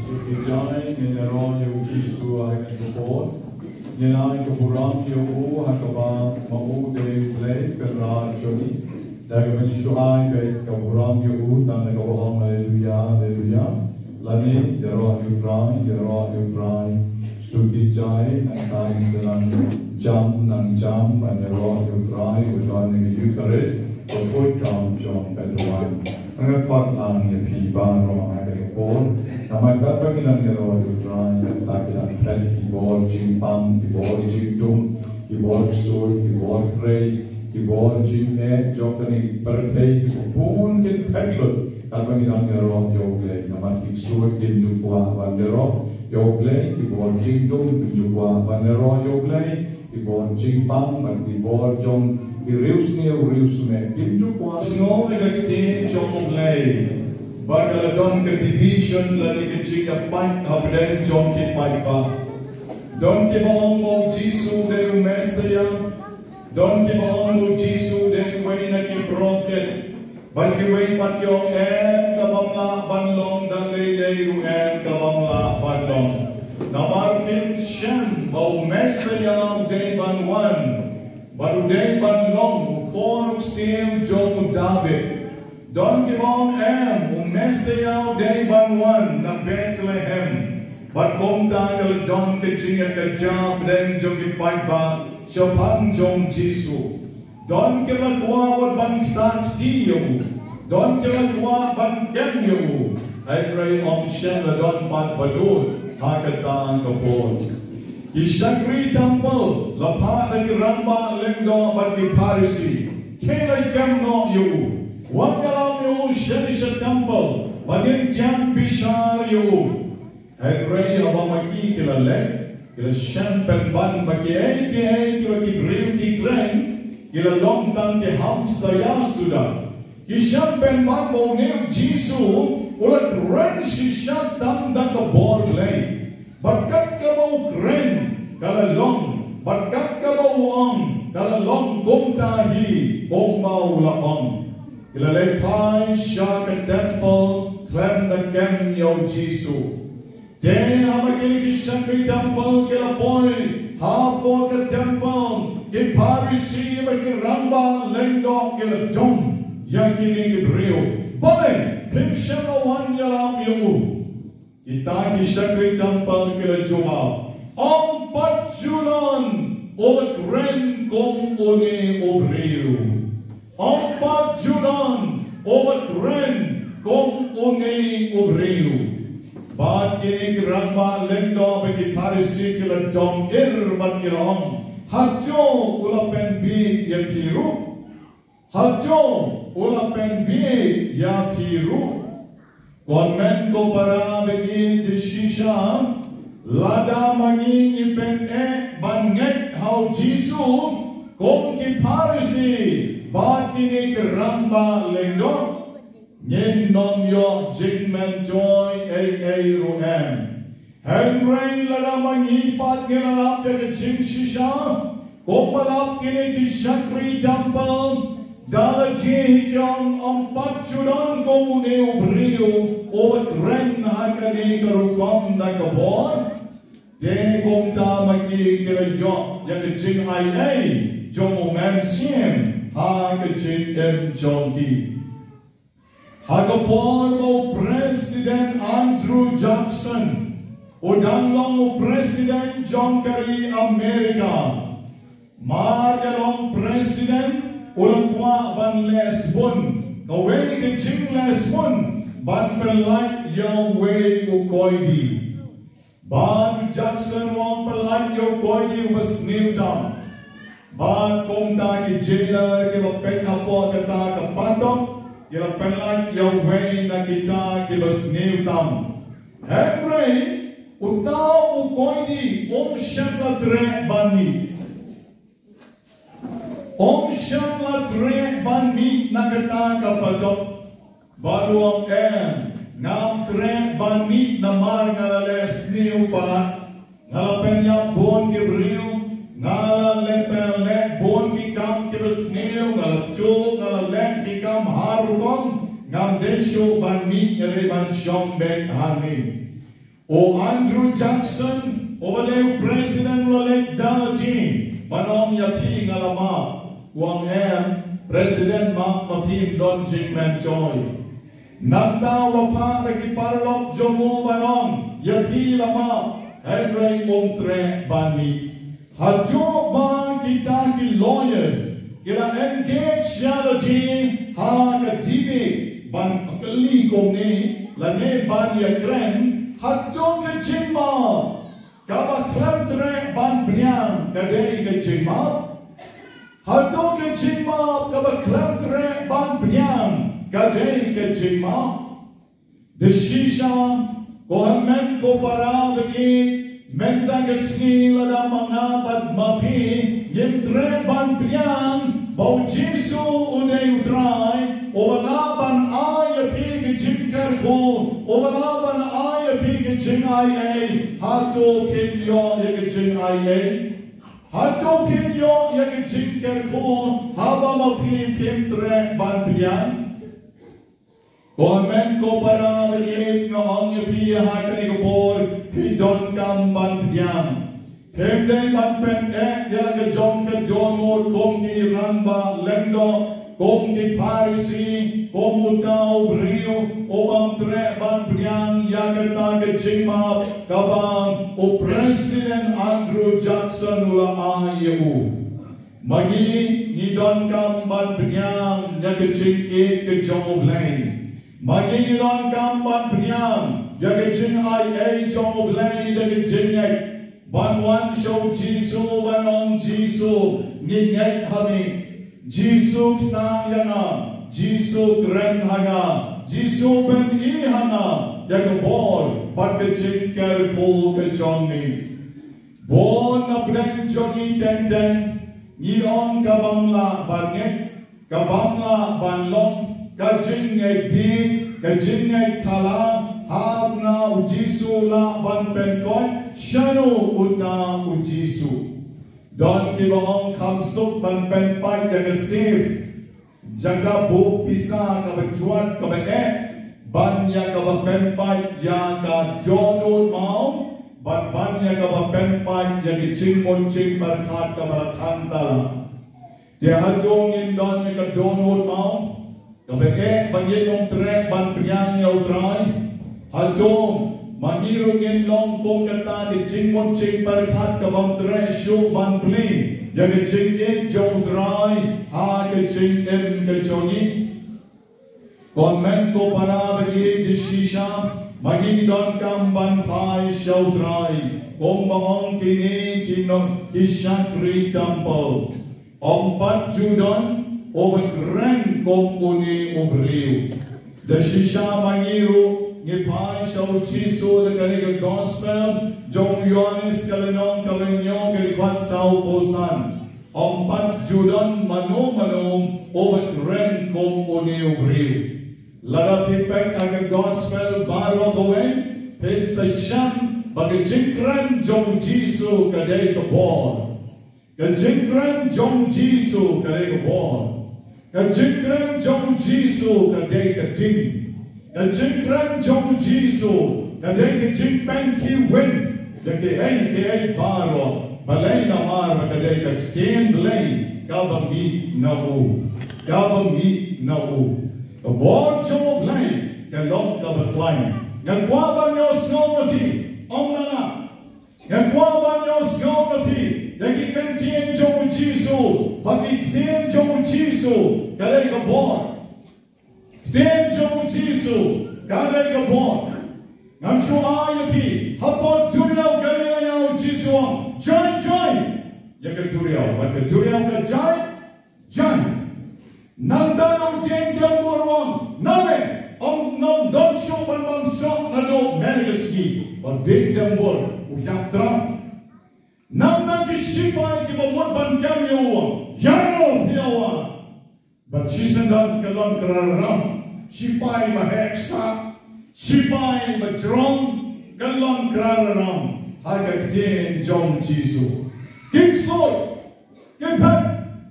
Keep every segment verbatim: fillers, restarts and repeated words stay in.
Suki jai, ngin ïaroh ïa u Jisu ha kane ka por. Ngin ai ka burom ïa u ha kaba ma u dei u Blei Kynrad jong ngi. Da kaba ngi shu ai beit ka burom ïa u tang da kaba ong haleluya, haleluya. Lane ïaroh ïa u Trai, ïaroh ïa u Trai. Suki jai, nangta ngin sa nang jam, nang jam, ban ïaroh ïa u Trai, u don ha ka Eucharist, u kut kam jong ka duwan. Nga khot lang ïa phi baroh ha kane ka por. Namar katba ngi dang ïaroh ïa u Trai, nangta ki dang phet ki bor jingpang, ki bor jingdum, ki bor ksuid, ki bor khrei, ki bor jingeh jong kane ka pyrthei, ki bun kin phet lut. Katba ngi dang ïaroh ïa u Blei, namar ki ksuid kim ju kwah ban ïaroh ïa u Blei, ki bor jingdum kim ju kwah ban ïaroh ïa u Blei. Ki bor jingpang bad ki bor jong ki riewsniew riewsmet kim ju kwah. Sngew na ka ktien jong U Blei ba ka la don ka division lane ka jingïapait hapdeng jong ki paidbah. Don kiba ong ba U Jisu u dei u Messaïah. Don kiba ong ba U Jisu u dei uwei na ki prophet. Bad kiwei pat ki ong em, ka bym lah ban long da lei lei ruh em, ka bym lah ban long. Namar kim shem ba u Messaïah u dei ban wan bad u dei ban long u khun u ksiew jong u Dabid. Don kiba ong em, u Messaïah u dei ban wan na Bethlehem. Bad kumta ka la don ka jingïakajia hapdeng jong ki paidbah shaphang jong U Jisu. Don kiba kwah wat ban ktah kti ïa u. Don kiba kwah ban kem ïa u. Hynrei ym shym la don pat badut ha kata ka por. Ki shakri templ la phah da ki rangbah lyngdoh bad ki Pharisi. Ki la kem noh ïa u. Wat ïalam ïa u sha, sha templ ba ngin ïeng bishar ïa u. Hynrei haba ma ki ki la leit, ki la shem pynban ba kiei kiei kiba ki briew ki kren, ki la long tang ki hamsaïa suda. Ki shem pynban ba une U Jisu u la kren shisha tang da ka bor Blei. kren ka la long, bad kat kaba u ong ka la long kumta hi kumba u la ong. Ki la leit phai sha ka temple khlem da kem ïa u Jisu. Te haba kine ki shakri temple ki la poi hapoh ka temple, ki Pharisi bad ki rangbah lyngdoh ki la jong ïa kine ki briew. Balei phim shym la wan ïalam ïa u? Kita ki shakri temple ki la jubab, ym pat ju don uba kren kum une u briew. Ym pat ju don uba kren kum une u briew. Bad kine ki rangbah lyngdoh bad ki Pharisi ki la dom ir bad ki la ong, hato u la pynbieit ïa phi ruh? Hato u la pynbieit ïa phi ruh? Ko hynmen ko para baieit, shisha lada ma ngi ngi pyneh ban ngeit ha u Jisu kum ki Pharisi bad kine ki rangbah lyngdoh, ngin ym ïoh jingmyntoi ei ei ruh em. Hynrei lada ma ngi pat ngi la lap ïa ka jingshisha kumba lap kine ki shakri temple, da la dei hi ong ym pat ju don kum une u briew uba kren ha kane ka rukom da ka bor, te kumta ma ki ki la ïoh ïa ka jingai ei jong u Mynsiem ha ka jingim jong ki. Ha ka por ba u President Andrew Jackson u dang long u President jong ka ri Amerika, mar ïa long President u la kwah ban leh sbun kawei ka jingleh sbun ban pynlait ïa uwei u koidi. Bad u Jackson u ong pynlait ïa u koidi uba sniew tam. Bad kumta ki jailer kiba peit hapoh kata ka patok ki la pynlait ïa uwei na kita kiba sniew tam. Hynrei uta u koidi um shym la treh ban mih. Um shym la treh ban mih na kata ka patok. Bad u ong em, ngam treh ban mih namar nga la leh sniew palat. Nga la pynïap bun ki briew, nga la leh pynleh bun ki kam kiba sniew, nga la juh, nga la leh ki kam har rukom, ngam dei shuh ban mih ïaleh ban shong beit hangne. U Andrew Jackson uba dei u President u la leit da lade ban ong ïa phi nga la map. U ong em, President map ma phim don jingmyntoi. Nangta u la phah da ki paralok jong u ban ong ïa phi la map, hynrei um treh ban mih. Haduh ba kita ki lawyers ki la engage ïa lade ha ka debate ban kylli kumne lane ban ïakren, hato ka jingmap kaba khlem treh ban pdiang ka dei ka jingmap? Hato ka jingmap kaba khlem treh ban pdiang ka dei ka jingmap? Da shisha, ko hynmen ko para baieit, mynta ka sngi lada ma nga bad ma phi ngim treh ban pdiang ba u Jisu u dei u Trai uba lah ban ai ïa phi ka jingkyrkhu, uba lah ban ai ïa phi ka jingaiei, hato phin ïoh ïa ka jingaiei? Hato phin ïoh ïa ka jingkyrkhu haba ma phi phim treh ban pdiang? Ko hynmen ko para baieit, nga ong ïa phi ha kane ka por, phi donkam ban pdiang. Phim dei ban pyneh ïa la ka jong ka jong mut kum ki rangbah lyngdoh, kum ki Pharisi, kum uta u briew u bym treh ban pdiang ïa kata ka jingmap kaba u President Andrew Jackson u la ai ïa u. Ma ngi ngi donkam ban pdiang ïa ka jingïeit ka jong U Blei. Ma ngi ngi donkam ban pdiang ïa ka jingaiei jong U Blei da ka jingngeit. Ban wan sha u Jisu ban ong, Jisu, ngi ngeit ha me. Jisu, kynnoh ïa nga. Jisu, kren ha nga. Jisu, pyni ha nga ïa ka bor bad ka jingkyrkhu ka jong me. Bun na pdeng jong ngi teng teng ngi ong ka bym lah ban ngeit, ka bym lah ban long, ka jingngeit bieit, ka jingngeit thala ha u Jisu. lah ban pynkoit shano uta u Jisu. Don kiba ong kham suk ban pynpait ïa ka safe, jaka buh pisa kaba jwat kaba eh, ban ïa kaba pynpait ïa ka dohnud maw, bad ban ïa kaba pynpait ïa ka jingmut jingpyrkhat kaba la khang tala. Te hato ngin don ïa ka dohnud maw, kaba eh ba ngin ym treh ban pdiang ïa U Trai? Hato ma ngi ruh ngin long kum kata ka jingmut jingpyrkhat ka bym treh shuh ban plie ïa ka jingïeit jong U Trai ha ka jingim ka jong ngi? Ko hynmen ko para ba ïeit, shisha ma ngi donkam ban phai sha U Trai, kumba ong kine ki no, ki shakri templ. Ym pat ju don uba kren kum une u briew. Da shisha ma ngi ruh ngi phai sha u Jisu da kane ka gospel jong u Ïoannis ka lynnong kaba hynñiew ka dkhot sawphew san. Ym pat ju don mano mano uba kren kum une u briew. Lada phi peit ha ka gospel baroh kawei, phin sa shem ba ka jingkren jong u Jisu ka dei ka bor. Ka jingkren jong u Jisu ka dei ka bor. Ka jingkren jong u Jisu ka dei ka ding. Ka jingkren jong u Jisu ka dei ka jingpynkhih win ïa kiei kiei baroh. Balei? Namar ba ka dei ka ktien Blei kaba mih na u. Kaba mih na u. Ka bor jong u Blei ka long kaba khlaiñ. Nga kwah ban ïohsngew na phi, ong na nga. Nga kwah ban ïohsngew na phi ïa ki ktien jong u Jisu, ba ki ktien jong u Jisu ka dei ka bor. Ktien jong u Jisu ka dei ka bor. Ngam shu ai ïa phi, hapoh duriaw Galilea u Jisu u ong, jai, jai ïa ka duriaw, bad ka duriaw ka jai. Jan, nangta u dieng dembur u ong, name, ym, ngam don shuh ban bam soh naduh mynne ka sngi. Bad u dieng dembur u ïap tram. Nangta ki shipai kiba mut ban kem ïa u u ong, ïaroh phi ïa u. Bad shisien don ka longkrar ram, shipai ba heh ksah, shipai ba jrong, ka longkrar ram ha ka ktien jong u Jisu. Ki ksuid ki phet,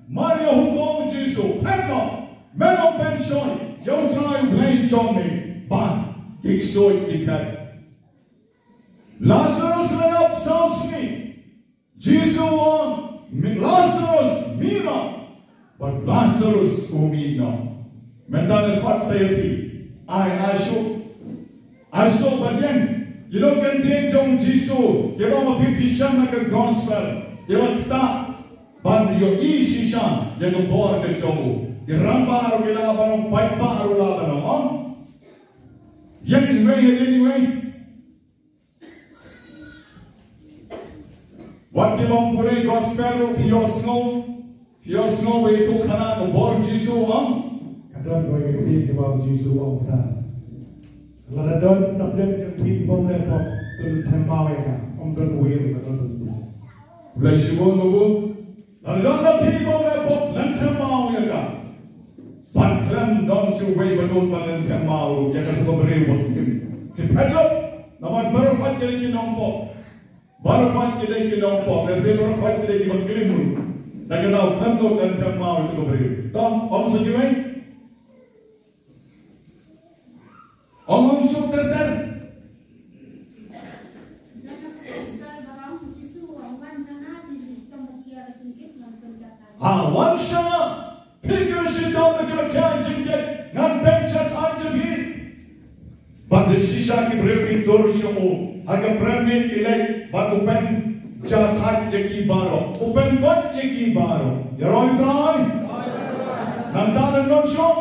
mar ïa hukum u Jisu, phet noh, men ym pynshoi ïa u Trai U Blei jong me? Bad ki ksuid ki phet. Lasarus la ïap saw sngi. Jisu u ong, mi-, Lasarus, mih noh. Bad u Lasarus u mih noh. Mynta nga khot sa ïa phi, ai, ai shuh. Ai shuh ba ïeng. Ïa ka ktien jong u Jisu, ïa ba ma phi phi shem ha ka gospel, ïa ba ktah ban ïohi shisha ïa ka bor ka jong u. Ki rangbah ruh ki lah ban ong, paidbah ruh lah ban ong. Ïeng iwei, ïeng iwei. Wat ki bym pule gospel ruh phi ïohsngew, phi ïohsngew ba ïathuh khana ka bor u Jisu u ong. Ka don kawei ka ktien kaba u Jisu u ong kumta. Lada don na pdeng jong phi ki bym leh pop, to lynthem maw ïa ka, ym don uwei ruh ka don. Khublei shibun babu. Lada don na phi ki bym leh pop, lynthem maw ïa ka. Bad khlem don shuh uwei ba don ban lynthem maw ïa katu ka briew ba klim. Ki phet lut, namar baroh pat ki dei ki nongpop. Baroh pat ki dei ki nongpop, lehse baroh pat ki dei kiba klim ruh. Te ka daw khlem lut lynthem maw ïa katu ka briew. Tang, ong sa kiwei. Ong, ong suk ter ter. Ha, wan sha nga, phi kiba shitom bad kiba khia jingkit, ngan pynjahthait ïa phi. Bad da shisha ki briew ki tur sha u ha ka pyramid, ki leit bad u pynjahthait ïa ki baroh, u pynkoit ïa ki baroh. Ïaroh ïa u Trai. Nangta don shuh.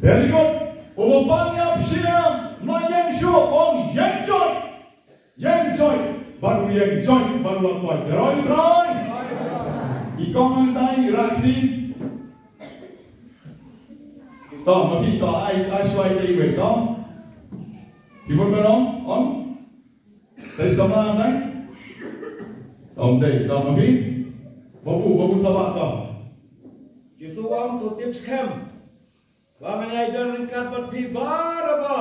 Very good. Uba pang ïap shiliang, la ïeng shuh, ong ïeng joit. Ïeng joit, bad u ïeng joit, bad u la koit. Ïaroh ïa u Trai. I kong Angtai, i Rakhi. To, ma phi to, ai, ai shuwa ïa i wei to. Phi mut ban ong, ong. Dei samla dang. Ym dei, to ma phi. Babu, babu Thabah to. Jisu u ong to tip skhem ba ngan ïai don ryngkat bad phi barabor.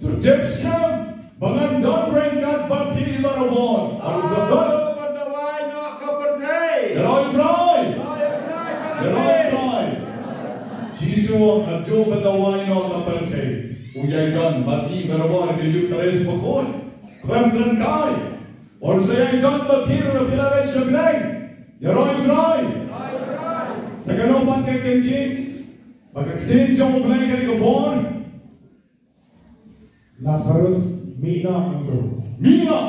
To tip skhem ba ngan don ryngkat bad phi barabor. Haduh ba don. Haduh ba dawai noh ka pyrthei. Ïaroh ïa U Trai. Ïaroh ïa U Trai. Ïaroh ïa U Trai. Jisu u ong haduh ba dawai noh ka pyrthei, u ïai don bad ngi barabor ha ka Eukharist bakhuid. Khlem kren kai. Un sa ïai don bad phi ruh lada phi la leit sha bneng. Ïaroh ïa U Trai. Sa kano pat ka kyntien ba ka ktien jong U Blei ka dei ka bor? Lazarus, mih noh, ong U Trai. Mih noh.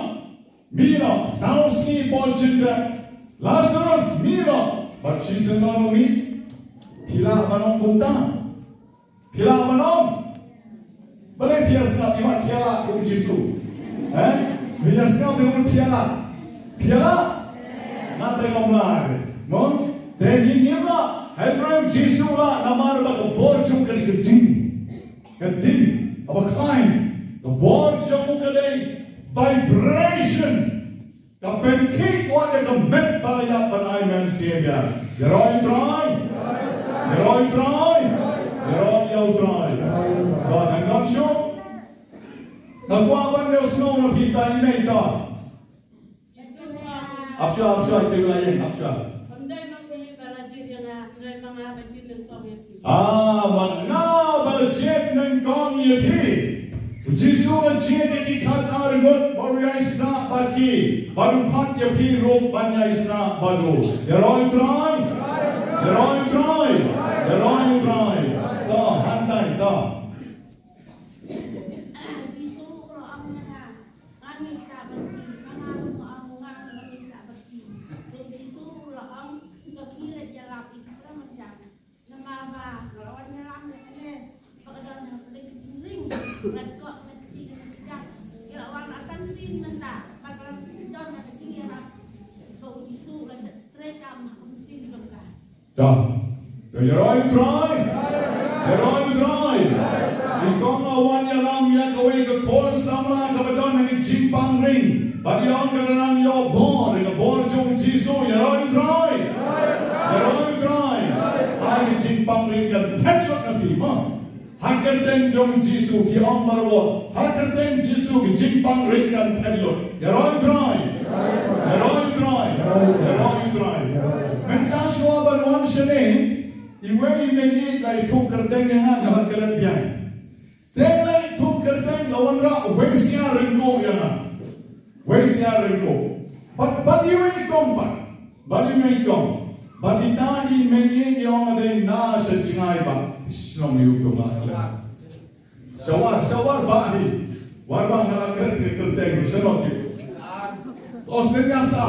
Mih noh. Saw sngi por jynjar. Lazarus, mih noh. Bad shisien u mih. Phi lah ban ong kumta? Phi lah ban ong? Balei phi ïa sngap, i mat phi ïa lah kum Jisu? Eh? Phi ïa sngap ïa kum phi ïa lah? Phi ïa lah? Nga te ngam lah. Mo? Te ngi ngim lah. Hynrei Jisu lah namar ba ka bor jong u ka dei ka ding. Ka ding. Kaba khlaiñ. Ka bor jong u ka dei vibration. Ka pynkhih kwah ïa ka met ba la ïap ban ai mynsiem ïa. Ïaroh ïa U Trai. Ïaroh ïa U Trai. Ïaroh ïa U Trai. Ba kan ngam shuh. Nga kwah ban ïohsngew na phi ta i mei ta. Ap shuwa, ap shuwa, ïa te la ïeng, ap shuwa. Ah, ma nga ba la jied nyngkong ïa phi. U Jisu u la jied ïa ki khatar ngut bad u ïaisah bad ki. Bad u khot ïa phi ruh ban ïaisah bad u. Ïaroh ïa U Trai. Ïaroh ïa U Trai. Ïaroh ïa U Trai. To, hangtai, to. Jisu u la ong ïa nga, ngan ïaisah bad ki, ma nga ruh nga ong, nga ruh ngan ïaisah bad ki. Te Jisu u la ong, to khie leit ïalap ïa ki para marjan. Namar ba nga la wan ïalam ïa kane, ba ka don ha ka liang ka jingring, nga tkoh, nga kti, nga kjat. Ki la wan la san sien mynta, bad ba la don ha ka jingïarap. Ba u Jisu u la treikam ha ka mynsiem jong ka. To. To ïaroh ïa U Trai. Ïaroh ïa U Trai. I kong la wan ïalam ïa kawei ka khun samla kaba don ha ka jingpang ring. Bad i ong ka la nang ïoh bor, ka bor jong u Jisu, ïaroh ïa U Trai. Ïaroh ïa U Trai. Ai ka jingpang ring kan phet lut na phi mo. Ha ka kyrteng jong u Jisu, ki ong marwat. Ha ka kyrteng Jisu ki jingpang ring kan phet lut. Ïaroh ïa U Trai. Ïaroh ïa U Trai. Ïaroh ïa U Trai. Mynta shuwa ban wan shane, iwei i mei ïeit la ïathuh kyrteng ïa nga, nga hap klet biang. Te la ïathuh kyrteng la wanrah uwei u sniawbhalang ïa nga. Uwei u sniawbhalang. Bad, bad iwei i kong pat. Bad i mei i kong. Bad ita i mei ïeit i ong dei na sha jngai ba. Shnong ïa u to ma. Shawar, shawar ba hi. War ba nga la kret ke kret ke shalok ke. O senya sa.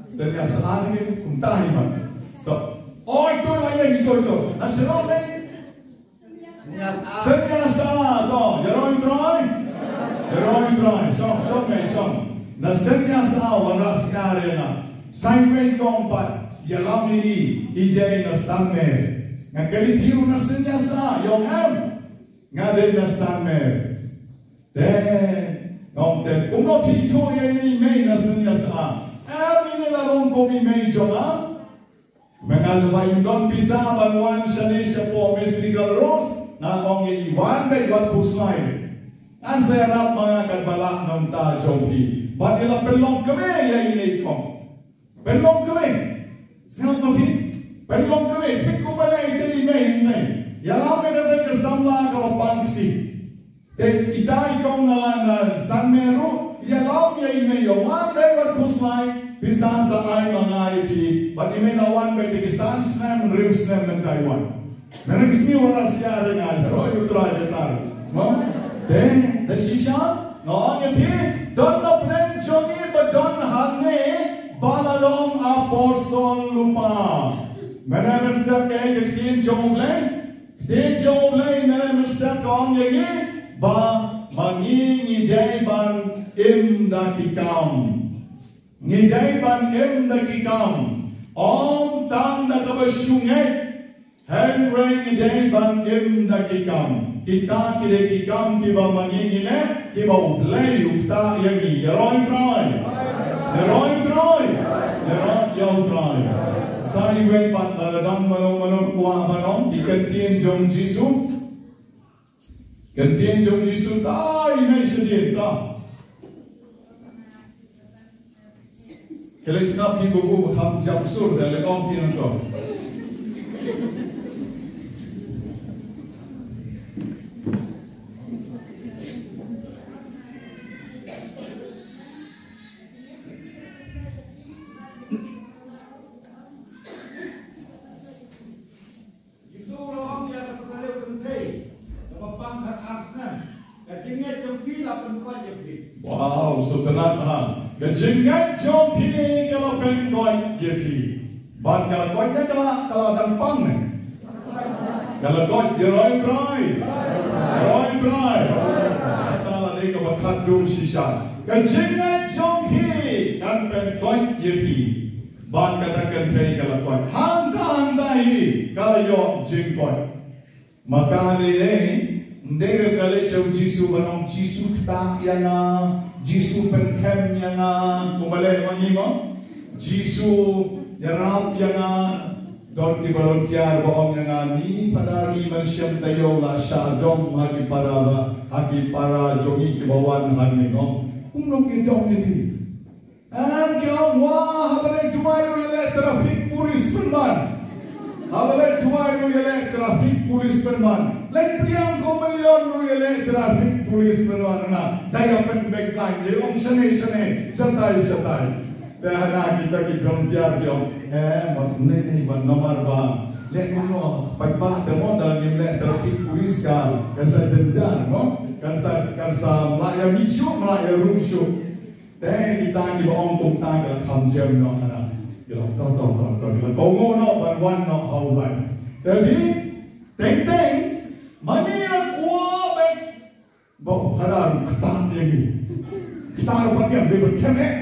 Senya sa ni kumta hi man. To. Oi to la ye ni to to. Na shalok ni. Senya sa to. Ïaroh ïa U Trai. Ïaroh ïa U Trai. Shong, shong me shong. Na senya sa wa na senya re na. Sai me kong pat. Ïalam ini. Ijai na san me. Nga kali piru na senya sa. Yong em. Nga dei na Sanmer. Te, ngong te, kumno phi ïathuh ïa ine i mei na sien ïa sa. Em ine la long kum i mei jong nga. Me nga la bai don pisa ban wan shane shapoh Mystical Rose. Nga ong ïa i wan beit wat khuslai. Ngan sa ïarap ma nga katba lah na bynta jong phi. Bad i la pynlong kmie ïa ine i kong. Pynlong kmie. Sngap ma phi. Pynlong kmie. Phi kumba dei te i mei, i mei. Ïalam ïa kata ka samla kaba pang kti. Te ita i kong na la na Sanmer ruh. Ïalam ïa i mei ïa wan dei wat khuslai. Pisa sa ai ma nga ïa phi. Bad i mei la wan beit te ki san snem, hynriew snem mynta i wan. Nang sngi wan sia ring ai, ro yu trai de tar. Mo? Te, da shisha, nga ong ïa phi, don na pdeng jong ngi ba don hangne, ba la long apostol lypa. Mynne mynstep ka ktien jong U Blei, ktien jong U Blei, mynne mynstep ka ong ïa ngi, ba ma ngi ngi dei ban im da ki kam. Ngi dei ban im da ki kam. Ym tang da kaba shu ngeit. Hynrei ngi dei ban im da ki kam. Kita ki dei ki kam kiba ma ngi ngi leh, kiba U Blei u ktah ïa ngi. Ïaroh ïa U Trai. Ïaroh ïa U Trai. Ïaroh ïa U Trai. Sa iwei pat lada don mano mano kwah ban ong ïa ka ktien jong U Jisu. Ka ktien jong u Jisu tai ne shadien ta. Ka lei sngap phi ba u ba kham jam sur da lei ong phi nangto. Jisu u la ong ïa ka kynthei, kaba pang khatar snem, ka jingngeit jong phi la pynkoit ïa phi. Wow, sngewtynnat ha. Ka jingngeit jong phi ka la pynkoit ïa phi. Bad ka la koit na ka la, ka la dang pang ne. Ka la koit, ïaroh ïa u Trai. Ïaroh ïa u Trai. Kata la dei kaba khatduh shisha. Ka jingngeit jong phi kan pynkoit ïa phi. Bad kata ka kynthei ka la koit. Hangta hangta hi ka la ïoh jingkoit. Ma ka lei lei, ym dei ruh ka leit sha u Jisu ban ong, Jisu ktah ïa nga, Jisu pynkhem ïa nga, kumba leh ma ngi mo. Jisu ïarap ïa nga. Don ki volunteer ba ong ïa nga, ngi Phadar ngi mynshem taïew la shah dom ha ki para ba, ha ki para jong ngi kiba wan hangne, no. Kumno ki dom ïa phi? Em, ki ong, wah, haba leit duwai ruh ïaleh traffic police pynban. Haba leit duwai ruh ïaleh traffic police pynban. Leit pdiang kum million ruh ïaleh traffic police pynban. Na, dei ka pynbeit line, dei ong shane shane, shatai shatai. Te hana kita ki volunteer ki ong, eh, mas ne ne ban namar ba leh kumno, paidbah te mo da ngim leh traffic police ka, kan sa jynjar mo, kan sa, kan sa mlak ïa mih shuh, mlak ïa rung shuh. Te kita kiba ong kumta ki la kham jem noh hana. Ki la to to to to, ki la kohnguh noh ban wan noh ha u blei. Te phi, teng teng, ma ngi la kwah beit ba u Phadar u ktah ïa ngi. Ktah ruh pat ïa ngi, bad khem eh.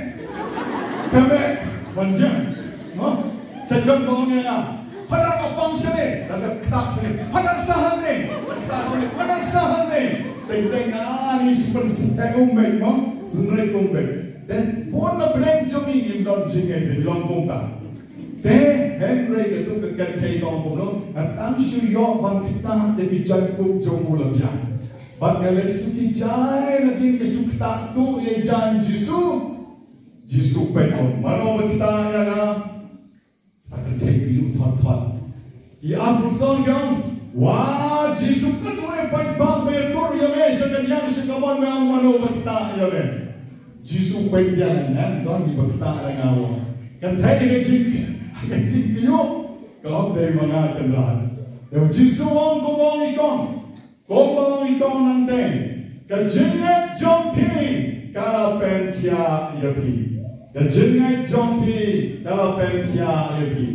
Khem eh. Ban jem. Mo? Sa jem ba ong ïa nga, Phadar ka pang shane, da ka ktah shane. Phadar sah hangne, da ktah shane. Phadar sah hangne. Teng teng, ah, ngi shu pynsngewthuh kumba mo. Sngewthuh kumba. Then pun na pdeng jong ngi ngim don jingngeit, te long kumta. Te hynrei katu ka kynthei ka ong kumno, nga tang shu ïoh ban ktah ïa ki jaiñkup jong u la biang. Bad nga leit shu ki jaiñ, nga tieng ka shu ktah tuh ïa i jaiñ Jisu. Jisu peit, ong, mano ba ktah ïa nga? Ka kynthei ka ïoh thot thot. I Apostle ka ong, wa Jisu, katno ruh paidbah ba ïatur ïa me sha ka liang sha ka mon, me ong mano ba ktah ïa me? Jisu peit biang, ngan don kiba ktah ïa nga, wa. Kynthei ka jing, ka jingkylli, ka ong dei ma nga Kynrad. Te u Jisu u ong kumba ong i kong. Kumba ong i kong nangtei, ka jingngeit jong phi ka la pynkhiah ïa phi. Ka jingngeit jong phi ka la pynkhiah ïa phi.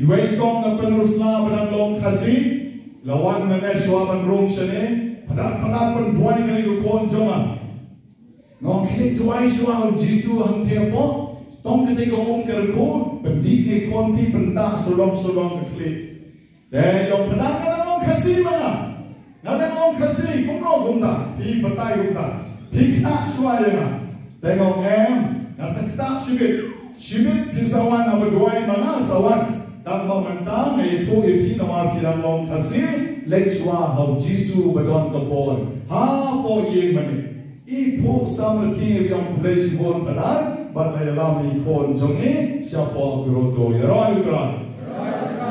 Iwei i kong na Pynursla ba dang long Khasi, la wan mynne shuwa ban rung shane, padat padat pynduwai kane ka khun jong nga. Nga ong khie duwai shuwa ha u Jisu hangtei hapoh, tong katei ka um ka rkhu, pyndih ïa i khun phi, pyntah sawdong sawdong ka khlieh. Te ïa u padat, nga dang long Khasi ma nga. Nga dang long Khasi, kumno kumta? Phi batai kumta. Phi ktah shuwa ïa nga. Te nga ong em, nga sa ktah shibit. Shibit phi sa wan haba duwai ma nga sa wan. Tang ba mynta nga ïathuh ïa phi namar phi dang long Khasi, leit shuwa ha u Jisu ba don ka por hapoh ïing mane. I phuh samrkhie ïong pule shibun palat bad la ïalam ïa i khun jong i shapoh grotto. Ïaroh ïa u Trai.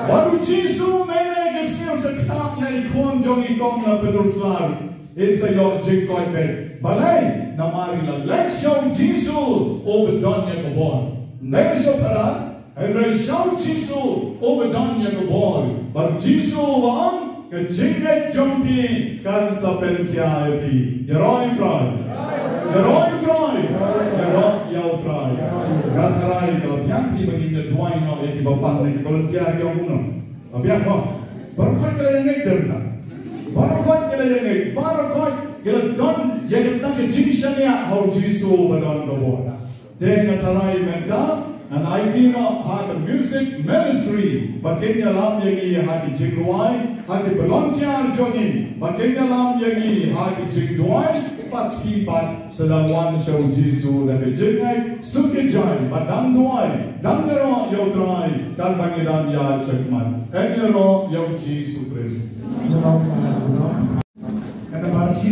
Bad u Jisu mynne ka sngi u sa ktah ïa i khun jong i kong na Pynursla. I sa ïoh jingkoit beit. Balei? Namar i la leit sha u Jisu uba don ïa ka bor. Ym dei sha u palat. Hynrei sha u Jisu uba don ïa ka bor. Bad u Jisu u ong, ka jingngeit jong phi kan sa pynkhiah ïa phi. Ïaroh ïa u Trai. Ïaroh ïa u Trai. Ïaroh ïa u Trai. Nga tharai ka la biang phi ba ngin ïa duwai noh ïa kiba pang ne ki volunteer ki ong kumno. Ka biang noh. Baroh khoit ki la ïa ngeit, dei ta. Baroh khoit ki la ïa ngeit. Baroh khoit ki la don ïa kata ka jingshaniah ha u Jisu uba don ka bor. Te nga tharai mynta ngan aiti noh ha ka music ministry ba kin ïalam ïa ngi ha ki jingrwai, ha ki volunteer jong ngi ba kin ïalam ïa ngi ha ki jingduwai, bad phi pat sa dang wan sha u Jisu da ka jingngeit, suk ïa jaiñ, bad dang duwai, dang ïaroh ïa u Trai, kan ban ïadon ïa shakhmat. Ïaroh ïa u Jisu Khrist. Kata ba shi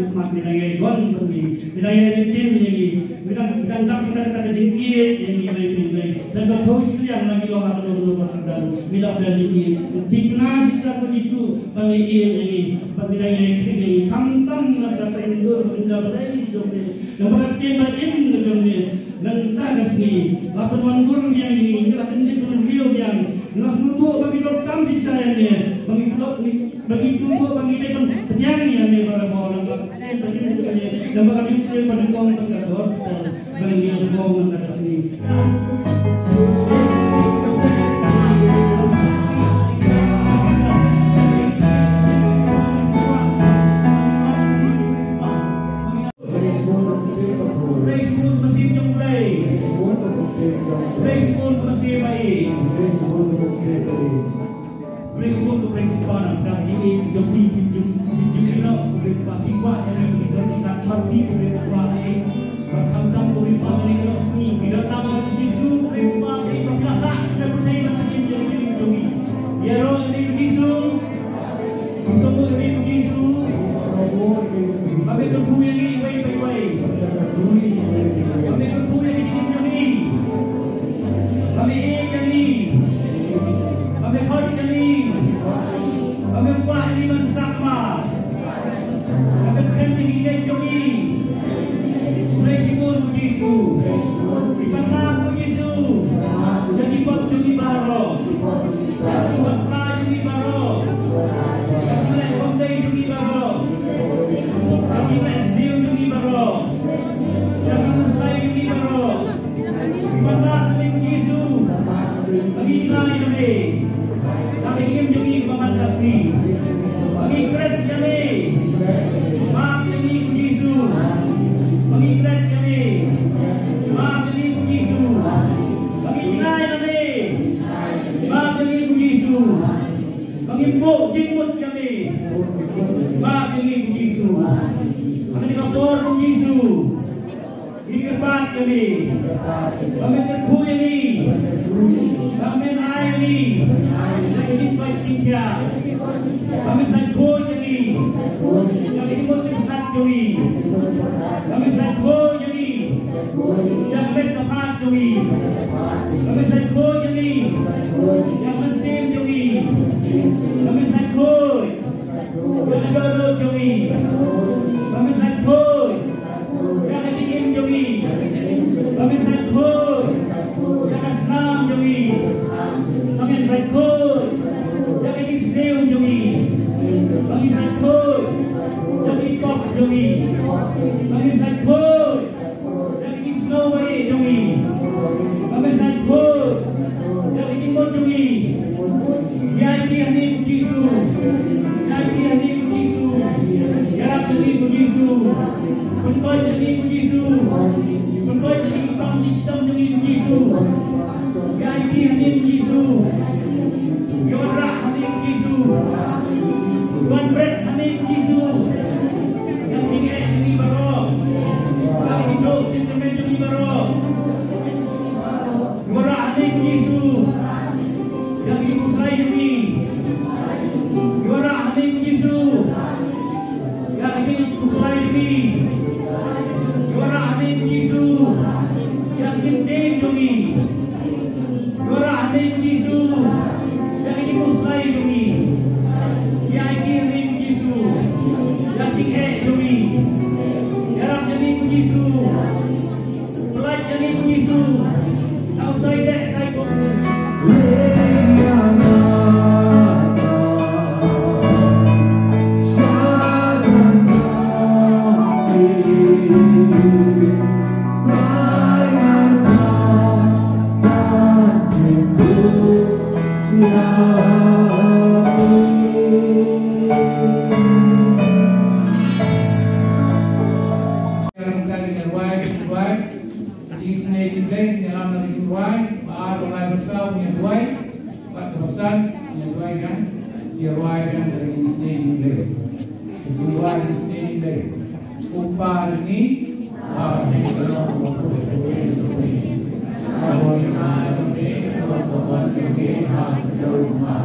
khmat, me dang ïai don bad ngi, me dang ïai baptis ïa ngi, me dang, me dang dap ïa kata ka jingïeit ïa ngi iwei pa iwei. Don ka thew shiliang na ki long ha kano kano ka kyrdan, me la pynlong ïa ngi. Thikna shisha ko Jisu ba me ïeit ïa ngi, ba me dang ïai khring ïa ngi, khamtam na ka saiñdur ba me la pynlong ïa ngi jong me. Namar ka ktien ba im ka jong me, nangta ka sngi la pynwandur biang ïa ngi, la pynlip pynriew biang. Nga sngewthuh ba ngi donkam shisha ïa me, ba ngi donkam, ba ngi sngewthuh ba ngi dei ban pdiang ïa me barabor. Namar ka ktien ba im ka jong me, namar ka ktien ba nyngkong ka gospel ba ngi ïohsngew mynta ka sngi. Praise God, ka mynsiem jong U Blei. Praise God, ka mynsiem ba ïeit. Praise God, ka mynsiem ba ïeit. Praise God, U Blei Kpa, na ka jingïeit jong phi, phi ju, phi ju ïehnoh, U Blei Kpa, phi kwah ïa ngi, phi don ïa ka, phi, U Blei Kpa, eh. Bad khamtam, U Blei Kpa, kane ka long sngi, phi don tang bad U Jisu, U Blei Kpa, eh, ba phi la kah, phi la pynlong ïa ka jingim jong ngi. Ïaroh ïa U Jisu. Sngewbha ïa U Jisu. Ba me kyrkhu ïa ngi iwei pa iwei. Ba me kyrkhu ïa ka jingim jong ngi. Ba me ïeit ïa ngi. Ba me khot ïa ngi. Ba me kwah ïa ngi ban sah ma. Ba me skhem ïa ki kjat jong ngi. Khublei shibun ko Jisu. Ngi pan map ko Jisu. Ïa ki pop jong ngi baroh. Ïa ki bakla jong ngi baroh. Ïa ki leh bymdei jong ngi baroh. Ïa ki leh sniew jong ngi baroh. Ïa ki leh sniew jong ngi baroh. Ngi pan map ïa me ko Jisu. Ba ngi trai ïa me. Ba ngi im jong ngi ba man ka sngi. Ba ngi klet ïa me. Map ïa ngi ko Jisu. Ba ngi klet ïa me. Map ïa ngi ko Jisu. Ba ngi trai ïa me. Map ïa ngi ko Jisu. Ba ngim buh jingmut ïa me. Map ïa ngi ko Jisu. Ha kane ka por ko Jisu. Ngi kyrpad ïa me. Ba men kyrkhu ïa ngi. Ba men ai ïa ngi ïa ka jingkoit jingkhiah. Ba men sa khuid ïa ngi ïa ka jingmut jingpyrkhat jong ngi. Ba men sa khuid ïa ngi ïa ka met ka phad jong ngi. Ba men sa khuid ïa ngi ïa ka mynsiem jong ngi. Ba men sa khuid ïa ka dohnud jong ngi. Ba men sa khuid ïa ka jingim jong ngi. Ba men sa khuid ïa ka snam jong ngi. Ba men sa khuid ïa ka jingsniew jong ngi. Ba men sa khuid ïa ka jingpop jong ngi. Ba men sa khuid ïa ka jingsngewbha jong ngi. Ba men sa khuid ïa ka jingmut jong ngi. Ïa ki ha ngi ko Jisu. Ïa ki ha ngi ko Jisu. Ïarap ïa ngi ko Jisu. Pynkoit ïa ngi ko Jisu. Pynkoit ïa ngi ki kam ki shitom jong ngi ko Jisu. Ïa ki ha ngi ko Jisu. Ïoh rah ha ngi ko Jisu. Wan bret ha ngi ko Jisu. Ïa ki jingeh jong ngi baroh. Ïa ki jingduh jingkyrmen jong ngi baroh. Ïoh rah ha ngi ko Jisu. Ïa ki jingkhuslai jong ngi. Ïoh rah ha ngi ko Jisu. Ïa ki jingkhuslai jong ngi. Ïoh rah ha ngi ko Jisu. Ïa ki jingdien jong ngi. Ïoh rah ha ngi ko Jisu. Ïa ki jingkhuslai jong ngi. Ïa ki ha ngi ko Jisu. Ïa ki jingeh jong ngi. Ïarap ïa ngi ko Jisu. Pynlait ïa ngi ko Jisu. Tau sa ïaleh sa ïakut. Ka jingduwai, ka jingduwai. Ka jingisynei jong U Blei, ngi ïalam na ka jingduwai. Ba ar, ba lai, ba saw, ngi ïa duwai. Bad kaba san, ngi ïa duwai biang, ngi ïa duwai biang da ka jingisynei jong U Blei. Ka jingduwai, ka jingisynei jong U Blei. Ko Kpa jong ngi, ba ha bneng, ka long ba khuid, ka long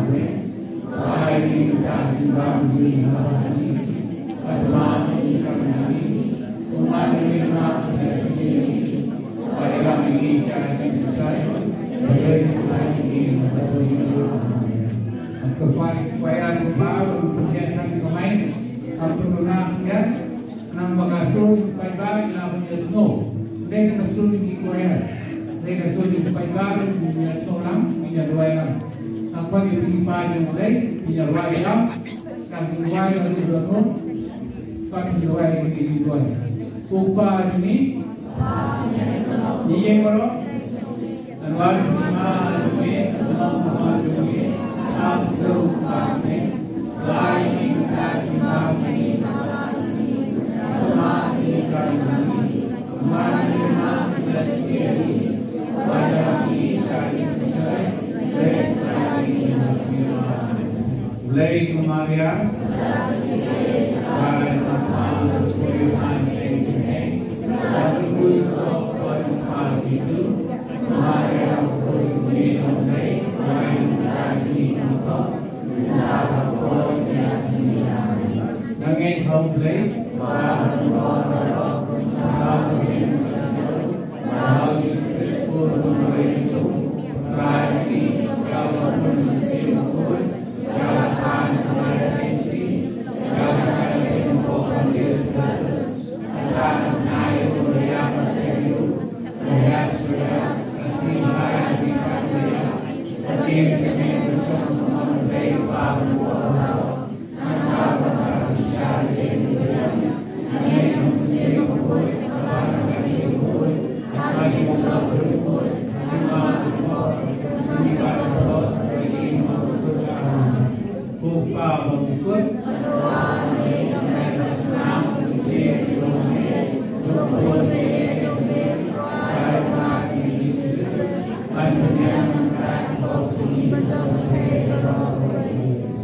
ba khuid. Ka long ba khuid, ka long ba khuid, ka long ba khuid. Nang ba ka shu paidbah ki la ban ïa sngew. Dei na ka shu ki choir. Dei na ka shu ki paidbah ki ïa sngew lang, ki ïa duwai lang. Nang ba ki paidbah jong U Blei ki ïa duwai lang. Kan duwai lang ki dohnud. Kan duwai lang ki duwai. Ko Kpa jong ngi. Ngi ïeng baroh. Blei ko Maria. Nanging ha U Blei.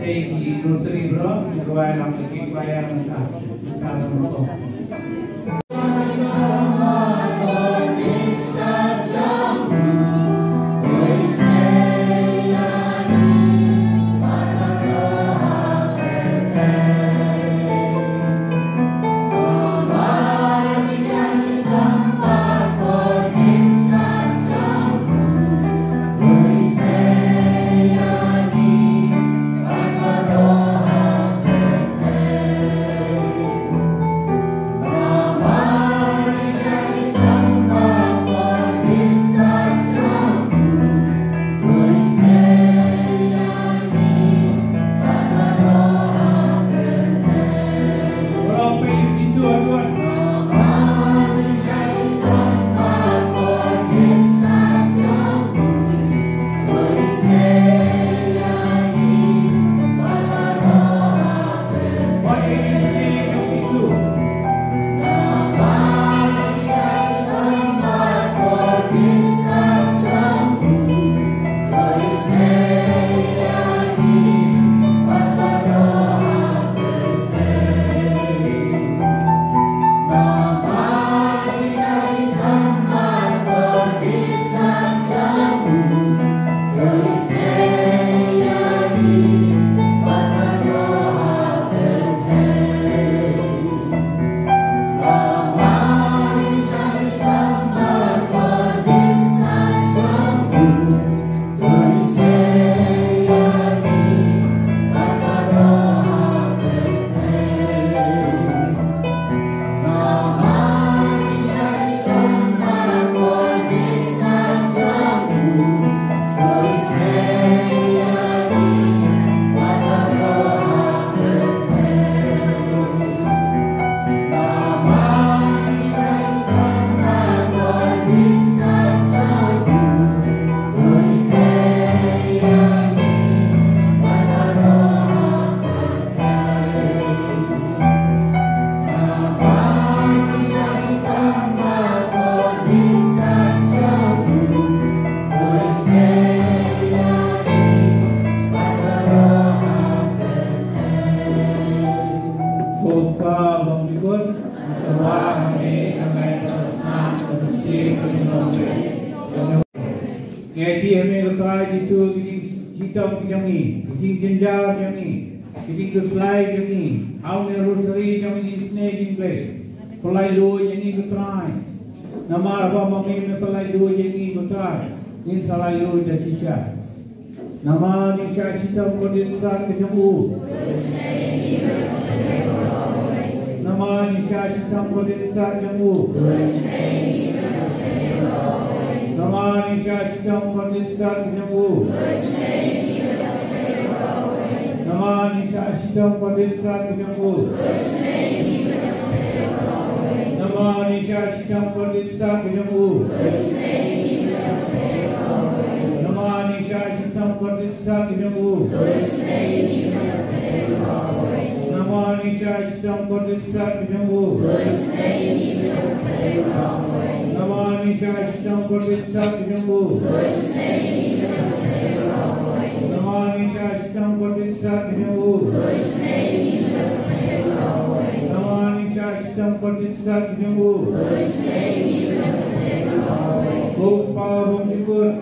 Sei ki nursery bro, ngi rwai lang ki choir nangta. Nangta nangta. Ngi aiti ha me ko Trai Jisu ki jingshitom ki jong ngi, ki jingjynjar jong ngi, ki jingkhuslai jong ngi. Haoid me rosary jong ngi, jingisynei jingblei. Pyllait luid ïa ngi ko Trai. Namar ba ma me me pyllait luid ïa ngi ko Trai, ngin sa lait luid da shisha. Namar ïa ka shitom kordit stad ka jong u. Namar ïa ka shitom kordit stad jong u. Namar ïa ka shitom kordit stad ka jong u. Namar ïa ka shitom kordit stad ka jong u. Namar ïa ka shitom kordit stad ka jong u. Namar ïa ka shitom kordit stad ka jong u. Namar ïa ka shitom kordit stad ka jong u. Namar ïa ka shitom kordit stad ka jong u. Namar ïa ka shitom kordit stad ka jong u. Namar ïa ka shitom kordit stad ka jong u. Ko Pa bymjukut.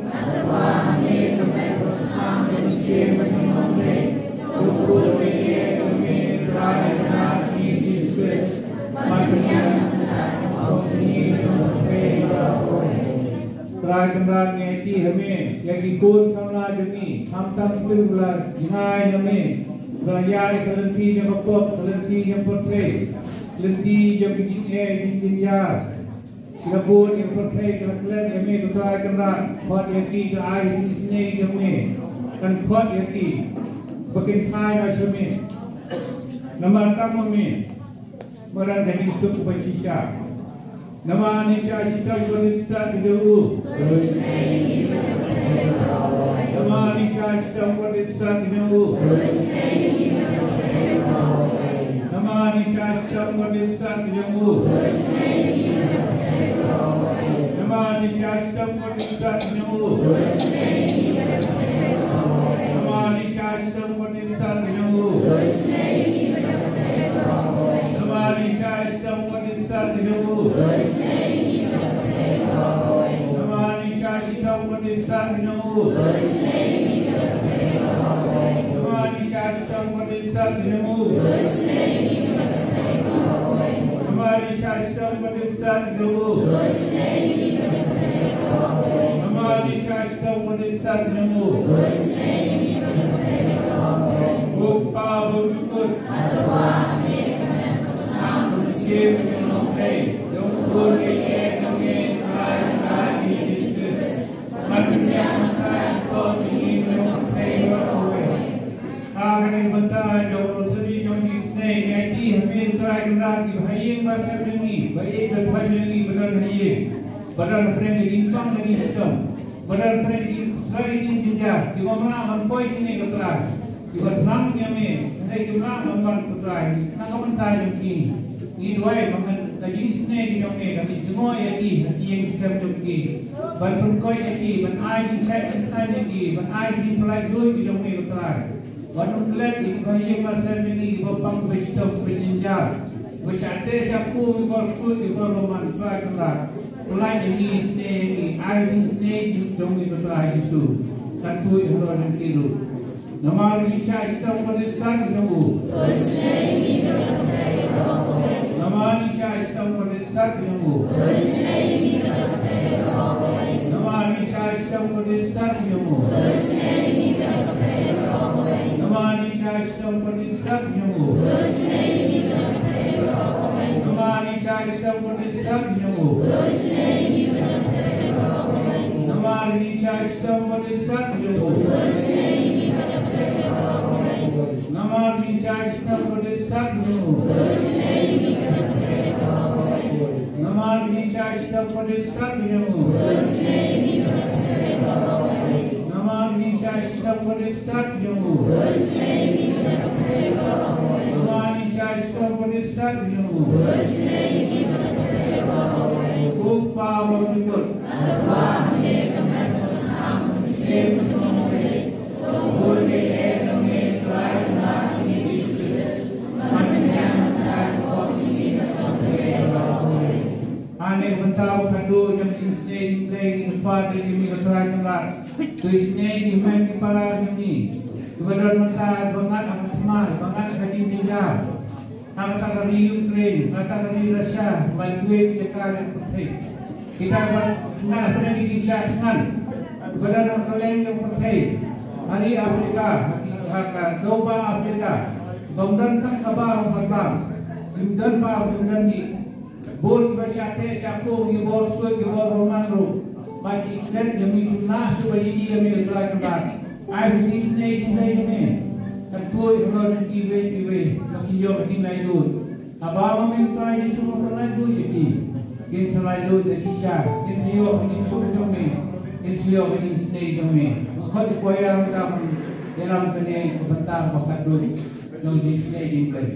Trai Kynrad, ngi aiti ha me ïa ki khun samla jong ngi, khamtam kito kiba la jngai na me, kiba la ïaid ka lynti jong ka pop, ka lynti jong ka pyrthei, ka lynti jong ka jingeh jingjynjar. Ki la bun ïa ka pyrthei, ki la klet ïa me ko Trai Kynrad. Khot ïa ki, to ai ïa ki jingisynei jong me. Kan khot ïa ki ba kin phai noh sha me. Namar tang ma me, madan ka jingsuk ba shisha. Namar ïa ka shitom kordit stad ka jong u. Namar ïa ka shitom kordit stad ka jong u. Namar ïa ka shitom kordit stad ka jong u. Namar ïa ka shitom kordit stad ka jong u. Namar ïa ka shitom kordit stad ka jong u. Namar ïa ka shitom kordit stad ka jong u. Namar ïa ka shitom kordit stad ka jong u. Namar ïa ka shitom kordit stad ka jong u. Namar ïa ka shitom kordit stad ka jong u. Namar ïa ka shitom kordit stad ka jong u. Ko Pa bymjukut. Ha kane ka bynta jong ka rosary jong ka jingisynei, ngi aiti ha me Trai Kynrad, kiba ha ïing ba sem jong ngi, ba ïeit ba thoh jong ngi, ba don ha ïing, ba don hapdeng ka jingpang ka jingshitom, ba don hapdeng ka jingkhuslai ka jingjynjar, kiba mrad ban poi shane ko Trai. Kiba thrang ïa me, hynrei kim lah ban wan ko Trai, na ka bynta jong ki. Ngi duwai ba ka jingisynei jong me kan jngoh ïa ki ha ki ïing ki sem jong ki. Ban pynkoit ïa ki, ban ai jingshai jingkhnai ïa ki, ban ai jingpyllait luid ki jong me ko Trai. Ban klet ïa kiba ha ïing ba sem jong ngi, kiba pang ba shitom ba jynjar. Ba shah teh shah kiew, kiba ksuid, kiba bymman, Trai Kynrad. Pynlait ïa ngi, isynei ïa ngi, ai jingisynei jong me ko Trai Jisu. Kan tuid halor jong ki ruh. Namar ïa ka shitom kordit stad ka jong u. Namar ïa ka shitom kordit stad ka jong u. Namar ïa ka shitom kordit stad ka jong u. Namar ïa ka shitom kordit stad ka jong u. Namar ïa ka shitom kordit stad ka jong u. Namar ïa ka shitom kordit stad ka jong u. Namar ïa ka shitom kordit stad ka jong u. Namar ïa ka shitom kordit stad ka jong u. Namar ïa ka shitom kordit stad ka jong u. Namar ïa ka shitom kordit stad ka jong u. Ko Pa bymjukut. Ha kane ka bynta ba khadduh jong ka jingisynei jong U Blei, ngi kyrpad ïa me ko Trai Kynrad, to isynei ïa ki hynmen ki para jong ngi kiba don mynta, ba ngat ha ka thma, ba ngat ha ka jingjynjar, ha kata ka ri Ukraine, ha kata ka ri Russia, ba kiwei ki jaka ha ka pyrthei. Kita ba ngat ha kane ka jingshah thngan ba don ha kylleng ka pyrthei, ha ri Africa, ha ki, ha ka dewbah Africa, bym don tang ka bar ban bam, kim don bar, kim don dih. Bun kiba shah teh shah kum, ki bor suit, ki bor bymman ruh, ba ki klet ïa me, kim lah shuh ban ïohi ïa me, Trai Kynrad. Ai ba ki isynei jingmut ïa me, kan tuid halor kiwei kiwei, ba kin ïoh ka jinglaitluid. Haba ma me Trai Jisu me pynlaitluid ïa ki, kin sa laitluid da shisha, kin sa ïoh ka jingsuk jong me, kin sa ïoh ka jingisynei jong me. Nga khot ïa ki choir mynta ban ïalam kane ka bynta kaba khatduh jong ka jingisynei jong U Blei.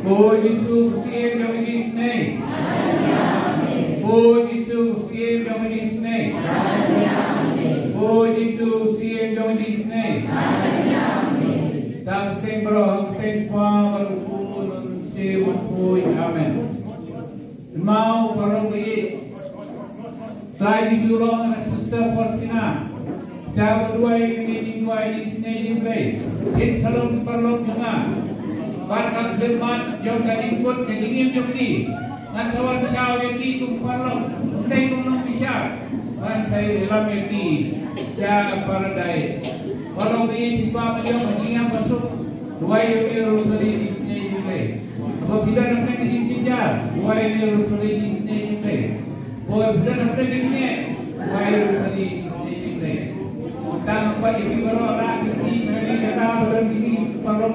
Ko Jisu, u Syiem jong ka jingisynei. Ko Jisu, u Syiem jong ka jingisynei. Ko Jisu, u Syiem jong ka jingisynei. Ta ka kyrteng baroh, ka kyrteng Kpa bad u Khun bad u Mynsiem Bakhuid. Amen. Kynmaw paralok ïeit. Trai Jisu u ong ha ka Sister Faustina, ïa kiba duwai ïa ngi, ngin duwai ïa ki jingisynei jong U Blei. Kin sa long ki paralok jong nga bad ka khyllipmat jong ka jingkut ka jingim jong ki. Ngan sa wan shaw ïa ki kum paralok, ym dei kum nongbishar. Ngan sa ïalam ïa ki sha paradais. Paralok ïeit, kiba ma jong ka jingim basuk, duwai ïa me Rosary jingisynei jong U Blei. Haba phi don ha ka jingjynjar, duwai ïa me Rosary jingisynei jong U Blei. Haba phi don ha ka jingeh, duwai ïa me Rosary jingisynei jong U Blei. Tang ba ïa phi baroh, la phi phi sha kane ka jaka ba don kine ki paralok.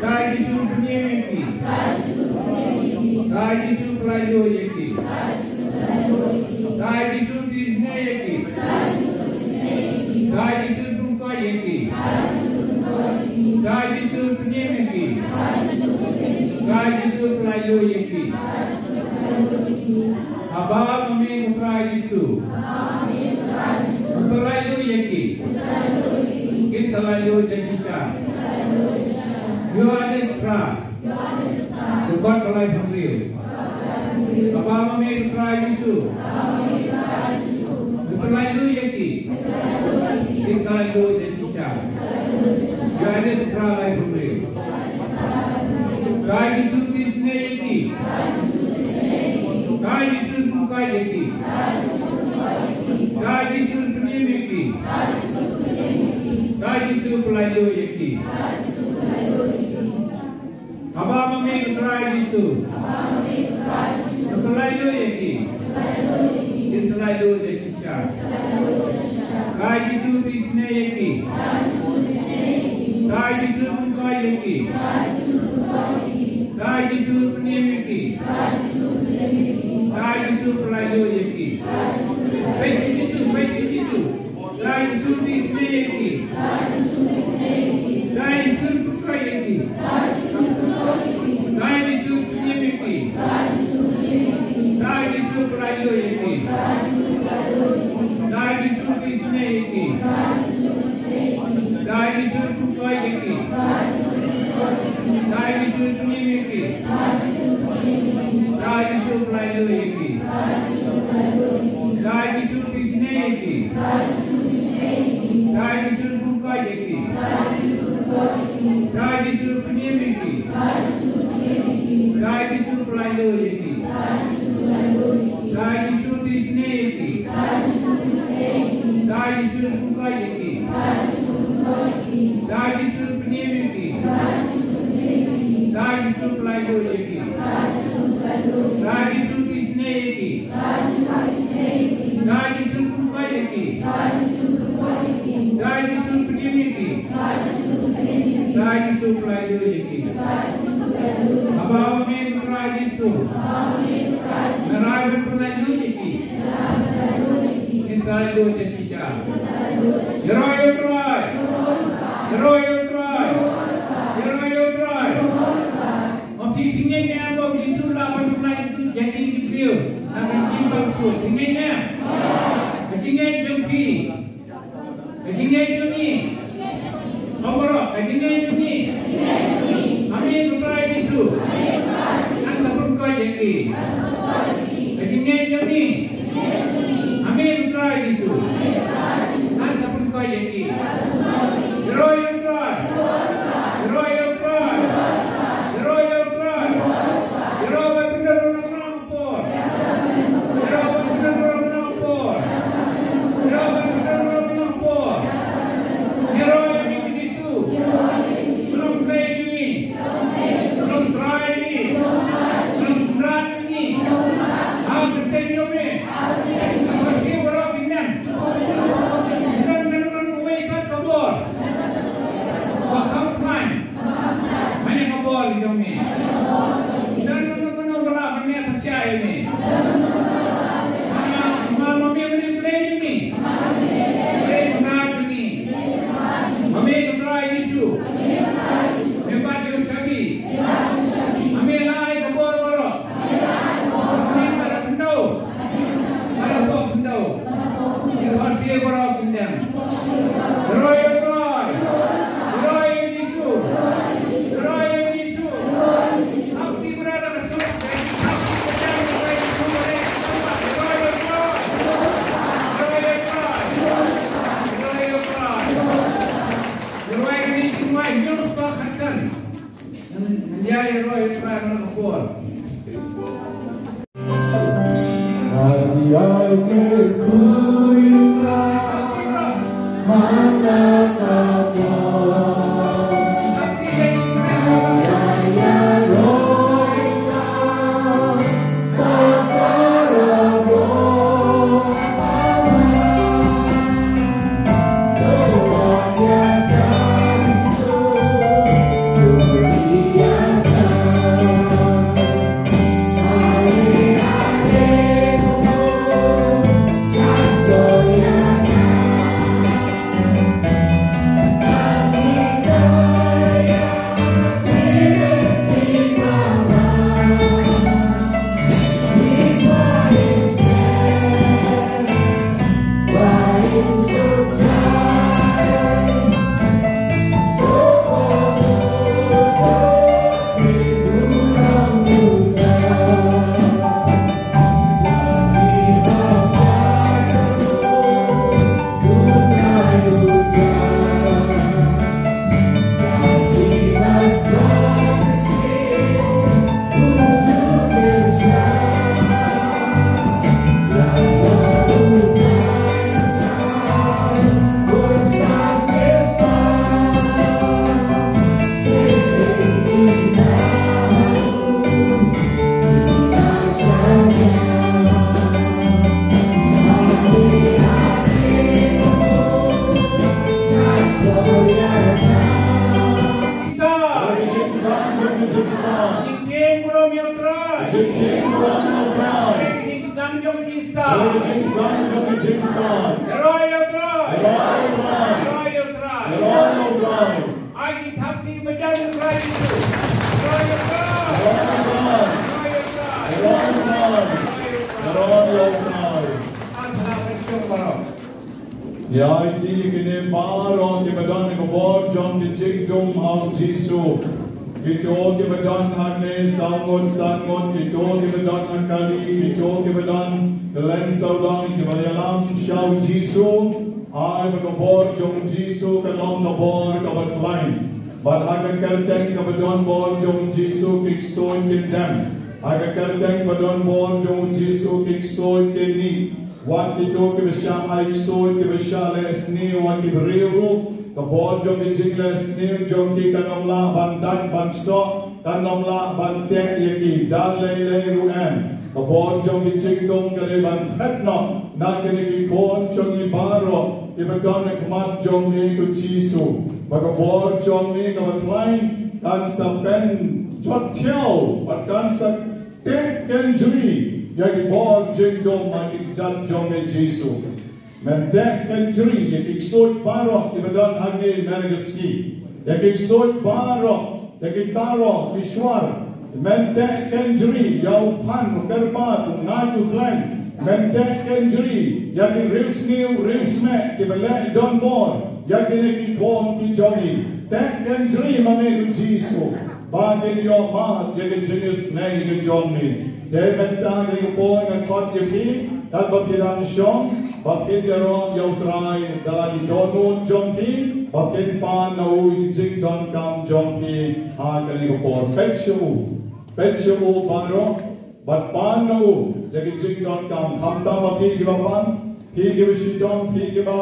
Trai Jisu pynïeng ïa ki. Trai Jisu pyllait luid ïa ki. Trai Jisu isynei ïa ki. Trai Jisu pynkoit ïa ki. Trai Jisu pynïeng ïa ki. Trai Jisu pyllait luid ïa ki. Haba ma me ko Trai Jisu, pyllait luid ïa ki, kin sa lait luid da shisha. Ïoannis phra, dkhot ba laiphew hynriew. Haba ma me ko Trai Jisu, pyllait luid ïa ki, kin sa lait luid da shisha. Ïoannis phra, laiphew hynriew. Trai Jisu isynei ïa ki. Trai Jisu pynkoit ïa ki. Trai Jisu pynïeng ïa ki. Trai Jisu pyllait luid ïa ki. Haba ma me ko Trai Jisu, pyllait luid ïa ki, kin sa lait luid da shisha. Trai Jisu isynei ïa ki. Trai Jisu pynkoit ïa ki. Trai Jisu pynïeng ïa ki. Trai Jisu pyllait luid ïa ki. Peit Jisu, peit Jisu. Trai Jisu isynei ïa ki. Trai Jisu pynkoit ïa ki. Trai Jisu pynïeng ïa ki. Trai Jisu pyllait luid ïa ki. Trai Jisu isynei ïa ki. Trai Jisu pynkoit ïa ki. Trai Jisu pynïeng ïa ki. Trai Jisu pyllait luid ïa ki. Trai Jisu isynei ïa ki. Trai Jisu pynkoit ïa ki. Trai Jisu pynïeng ïa ki. Trai Jisu pyllait luid ïa ki. Trai Jisu isynei ïa ki. Trai Jisu pynkoit ïa ki. Trai Jisu pynïeng ïa ki. Trai Jisu pyllait luid ïa ki. Trai Jisu isynei ïa ki. Trai Jisu pynkoit ïa ki. Trai Jisu pynïeng ïa ki. Trai Jisu pyllait luid ïa ki. Haba ma me ko Trai Jisu, nga rai ban pyllait luid ïa ki, kin sa lait luid da shisha. Ïaroh ïa u Trai. Ïaroh ïa u Trai. Ïaroh ïa u Trai. Ma phi, phi ngeit ne em ba u Jisu lah ban pyllait luid ïa ki briew na ka jingpang suk? Phi ngeit ne em? Ka jingngeit jong phi. Ka jingngeit jong ngi. Ong baroh, ka jingngeit jong ngi. Ma me ko Trai Jisu, ngan sa pynkoit ïa ki. Ka jingngeit jong ngi. Ma me ko Trai Jisu, ngan sa pynkoit ïa ki. Ïaroh ïa u Trai. Ïaroh ïa u Trai. Ïaroh ïa u Trai. Ïaroh ban pyndonkam por. Ïaroh ban pyndonkam por. Ïaroh ban pyndonkam por. Ïaroh ïa u Jisu. Ïaroh ïa u Jisu. Ïaroh ïa u Jisu. Ïaroh ïa u Jisu. Ïaroh ïa u Jisu. Ha ka kyrteng jong me. Ki khyndew baroh ki dem. Ki don kano kano kawei pat ka bor ba kham khlaiñ. Mane ka bor jong me. Don kano kano ba lah ban neh pyrshah ïa me. Hana, ma, ma me mane Blei jong me. Blei Kynrad jong me. Ma me ko Trai Jisu. Me pat ïa u shabi. Ma me la ai ka bor baroh. Haduh khyndew. Haduh khyndew. Ïa ka bor baroh ki dem. Ïaroh ïa u Trai. Ïaroh ïa u Jisu. Ïaroh ïa u Jisu. Ap ti brother. Ïaroh ïa u Trai. Ïaroh ïa u Trai. Ïaroh ïa u Trai. Ïaroh ïa u Trai. Ïaroh ïa u Trai. Ïa U Trai. Jingtip ruh ïa U Trai. Ïa ka jingsdang jong ka jingsdang. Ïa ka jingsdang jong ka jingsdang. Ïaroh ïa U Trai. Ïaroh ïa U Trai. Ïaroh ïa U Trai. Ïaroh ïa U Trai. Ai ki thap kti ba jan ïa U Trai Jisu. Ïaroh ïa U Trai. Ïaroh ïa U Trai. Ïaroh ïa U Trai. Ïaroh ïa U Trai. Ïa kine baroh kiba don ha ka bor jong ki jingdum ha U Jisu. Kito kiba don hangne saw ngut saw ngut, kito kiba don ha kali, kito kiba don kylleng sawdong kiba ïalam sha U Jisu. Ai ba ka bor jong U Jisu kan long ka bor kaba khlaiñ. Bad ha ka kyrteng kaba don bor jong U Jisu ki ksuid kin dem. Ha ka kyrteng ba don bor jong U Jisu ki ksuid kin mih. Wat kito kiba shah ai ksuid, kiba shah leh sniew, wat ki briew ruh, ka bor jong ki jingleh sniew jong ki kan ym lah ban dait ban soh, kan ym lah ban teh ïa ki da lei lei ruh em. Ka bor jong ki jingdum ka dei ban thret noh na kine ki khun jong ngi baroh kiba don ha khmat jong ngi, ko Jisu. Ba ka bor jong ngi kaba khlaiñ kan sa pynjot thiaw bad kan sa teh kynjri ïa ki bor jingdum ha ki kjat jong ngi, Jisu. Men teh kynjri ïa ki ksuid baroh kiba don hangne mynta ka sngi. Ïa ki ksuid baroh, ïa ki taroh, ki shwar. Men teh kynjri ïa u phan, u kyrpad, u ngait, u khlaiñ. Men teh kynjri ïa ki riewsniew riewsmeh kiba leh donbor ïa kine ki khun ki jong ngi. Teh kynjri ma me, ko Jisu. Ba kin ïoh mad ïa ka jingisynei ka jong me. Te mynta kane ka por nga khot ïa phi, katba phi dang shong, ba phin ïaroh ïa U Trai da la ki dohnud jong phi, ba phin pan na u ïa ki jingdonkam jong phi ha kane ka por. Peit sha u, peit sha u baroh, bad pan na u ïa ki jingdonkam. Khamtam ma phi kiba pan, phi kiba shitom, phi kiba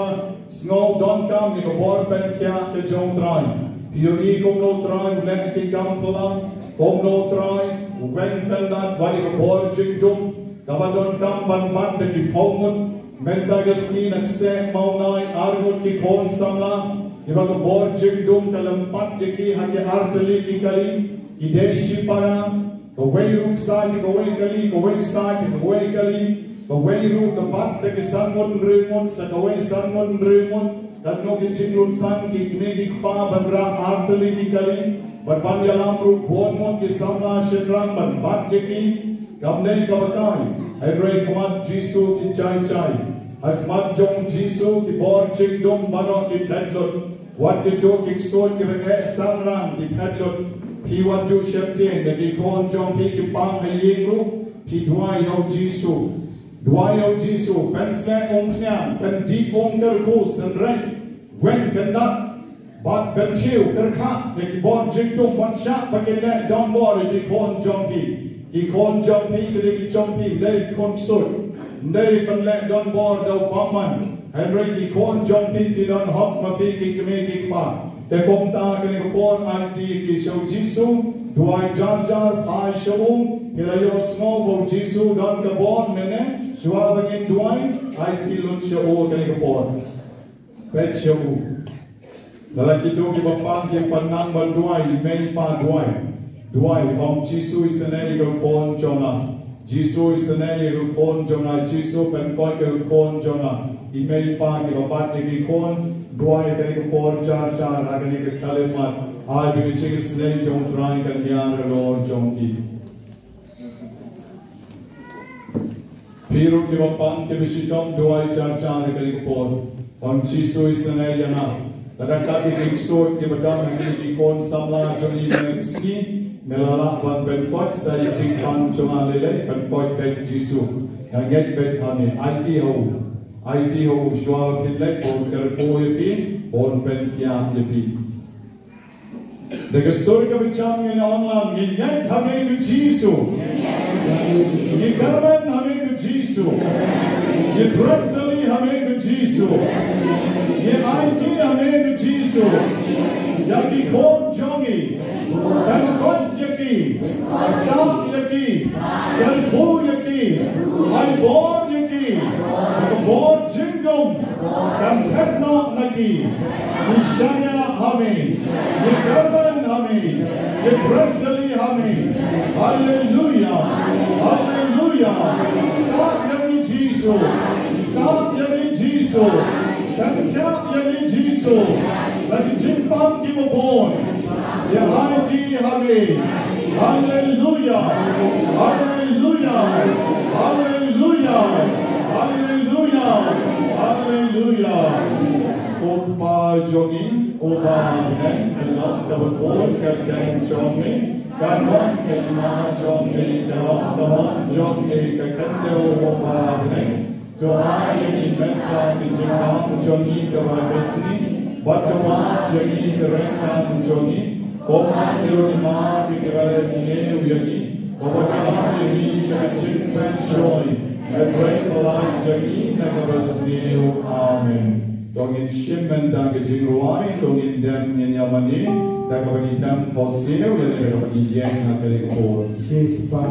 sngew donkam ïa ka bor pynkhiah ka jong U Trai. Phi ïohi kumno U Trai u leh ki kam phylla, kumno U Trai u weng kyndat ïa ka bor jingdum kaba donkam ban bat da ki phew ngut. Mynta ka sngi na kseh Mawnai ar ngut ki khun samla kiba ka bor jingdum ka lympat ïa ki ha ki artylli ki kali, ki dei shipara. Kawei ruh ka sai ha kawei kali, kawei ka sai ha kawei kali, kawei ruh ka bat da ki san ngut hynriew ngut, sa kawei san ngut hynriew ngut. Katno ki jinglut san ki kmie ki kpa ban rah artylli ki kali, bad ban ïalam ruh bun ngut ki samla shynrang ban bat ïa ki. Kam dei kaba kai, hynrei ha khmat Jisu ki jai jai. Ha khmat jong Jisu ki bor jingdum baroh ki phet lut. Wat kito ki ksuid kiba eh sangrang ki phet lut. Phi wat ju sheptieng da ki khun jong phi ki pang ha ïing ruh, phi duwai ïa U Jisu. Duwai ïa U Jisu, pynsngew umphniang, pyndih umkyrkhu, synreit, weng kyndat, bad pynthiew kyrkhu ïa ki bor jingdum, wat shah ba kin leh donbor ïa ki khun jong phi. Ki khun jong phi ki dei ki jong phi, ym dei ki khun ksuid. Ym dei ban leh donbor da u bymman. Hynrei ki khun jong phi ki don hok ma phi ki kmie ki kpa. Te kumta kane ka por aiti ki sha U Jisu, duwai jar jar, phai sha u. Phi la ïohsngew ba U Jisu don ka bor mynne, shuwa ba ngin duwai, aiti lut sha u kane ka por. Peit sha u. Lada kito kiba pang kim pat nang ban duwai, i mei i pa duwai. Duwai, ong Jisu, isynei ïa ka khun jong nga. Jisu, isynei ïa ka khun jong nga. Jisu, pynkoit ïa ka khun jong nga. I mei i pa kiba bat ïa ki khun, duwai ha kane ka por jar jar, ha kane ka khyllipmat. Ai ba ka jingisynei jong U Trai kan hiar halor jong ki. Phi ruh kiba pang kiba shitom, duwai jar jar ha kane ka por. Ong Jisu, isynei ïa nga. Lada kat ïa ki ksuid kiba don ha kine ki khun samla jong ngi mynne ka sngi, me la lah ban pynkoit sa ïa ka jingpang jong nga lei lei, pynkoit beit Jisu. Nga ngeit beit ha me, aiti ha u. Aiti ha u, shuwa ba phin leit, un kyrkhu ïa phi, un pynkhiah ïa phi. Da ka sur kaba jam ngin ong lang, ngi ngeit ha me ko Jisu. Ngi kyrmen ha me ko Jisu. Ngi bret tylli ha me ko Jisu. Ngi aiti ha me ko Jisu. Ïa ki khun jong ngi. Pynkoit ïa ki. Ktah ïa ki. Kyrkhu ïa ki. Ai bor ïa ki. Ka bor jingdum kan phet noh na ki. Ngi shaniah ha me. Ngi kyrmen ha me. Ngi bret tylli ha me. Haleluya. Kap ïa ngi Jisu. Kap ïa ngi Jisu. Kap ïa ngi Jisu. La ki jingpang ki babun. Ïa ai ti ha ngi. Haleluya. Haleluya. Haleluya. Haleluya. Haleluya. Ko Kpa jong ngi, uba ha bneng, ka long ka babun ka kyrteng jong me. Ka don ka hima jong me, ka long ka mon jong me, ka khyndew u ba ha bneng. To ai ïa ngi mynta ka jingkam jong ngi kaba la ka sngi, bad to map ïa ngi ka ryngkang jong ngi, kumba ngi ruh ngi map ïa kiba la sniew ïa ngi, kumba ngi map ïa ngi sha ka jingpynshoi, hynrei to lait ïa ngi na kaba sniew. Amen. To ngin shim mynta ka jingrwai, to ngin dem ngin ïa mane da kaba ngi dem thoh siew, ïa da kaba ngi ïeng ha ka ri ka por. Shispah.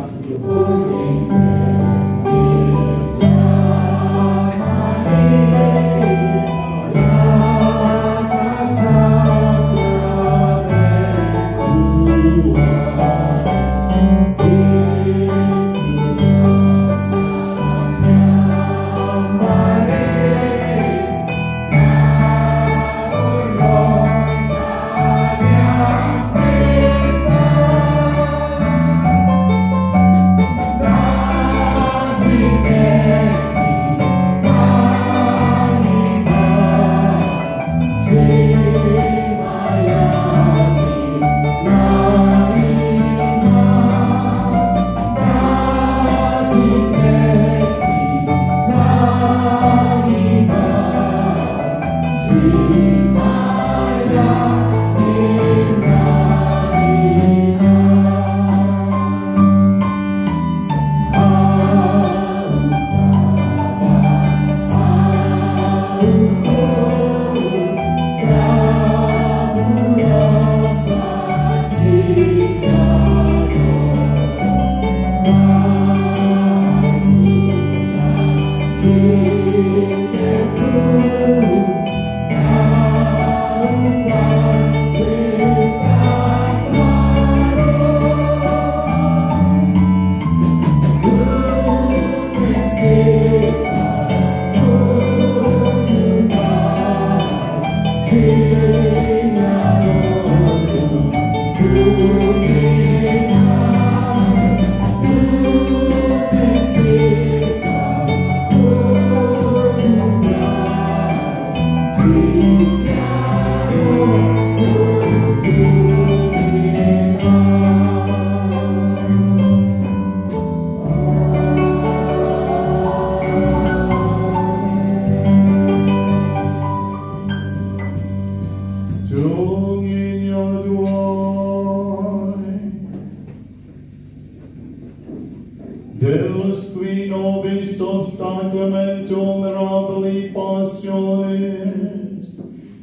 Deus, qui nobis ob sacramentum mirabili passionis,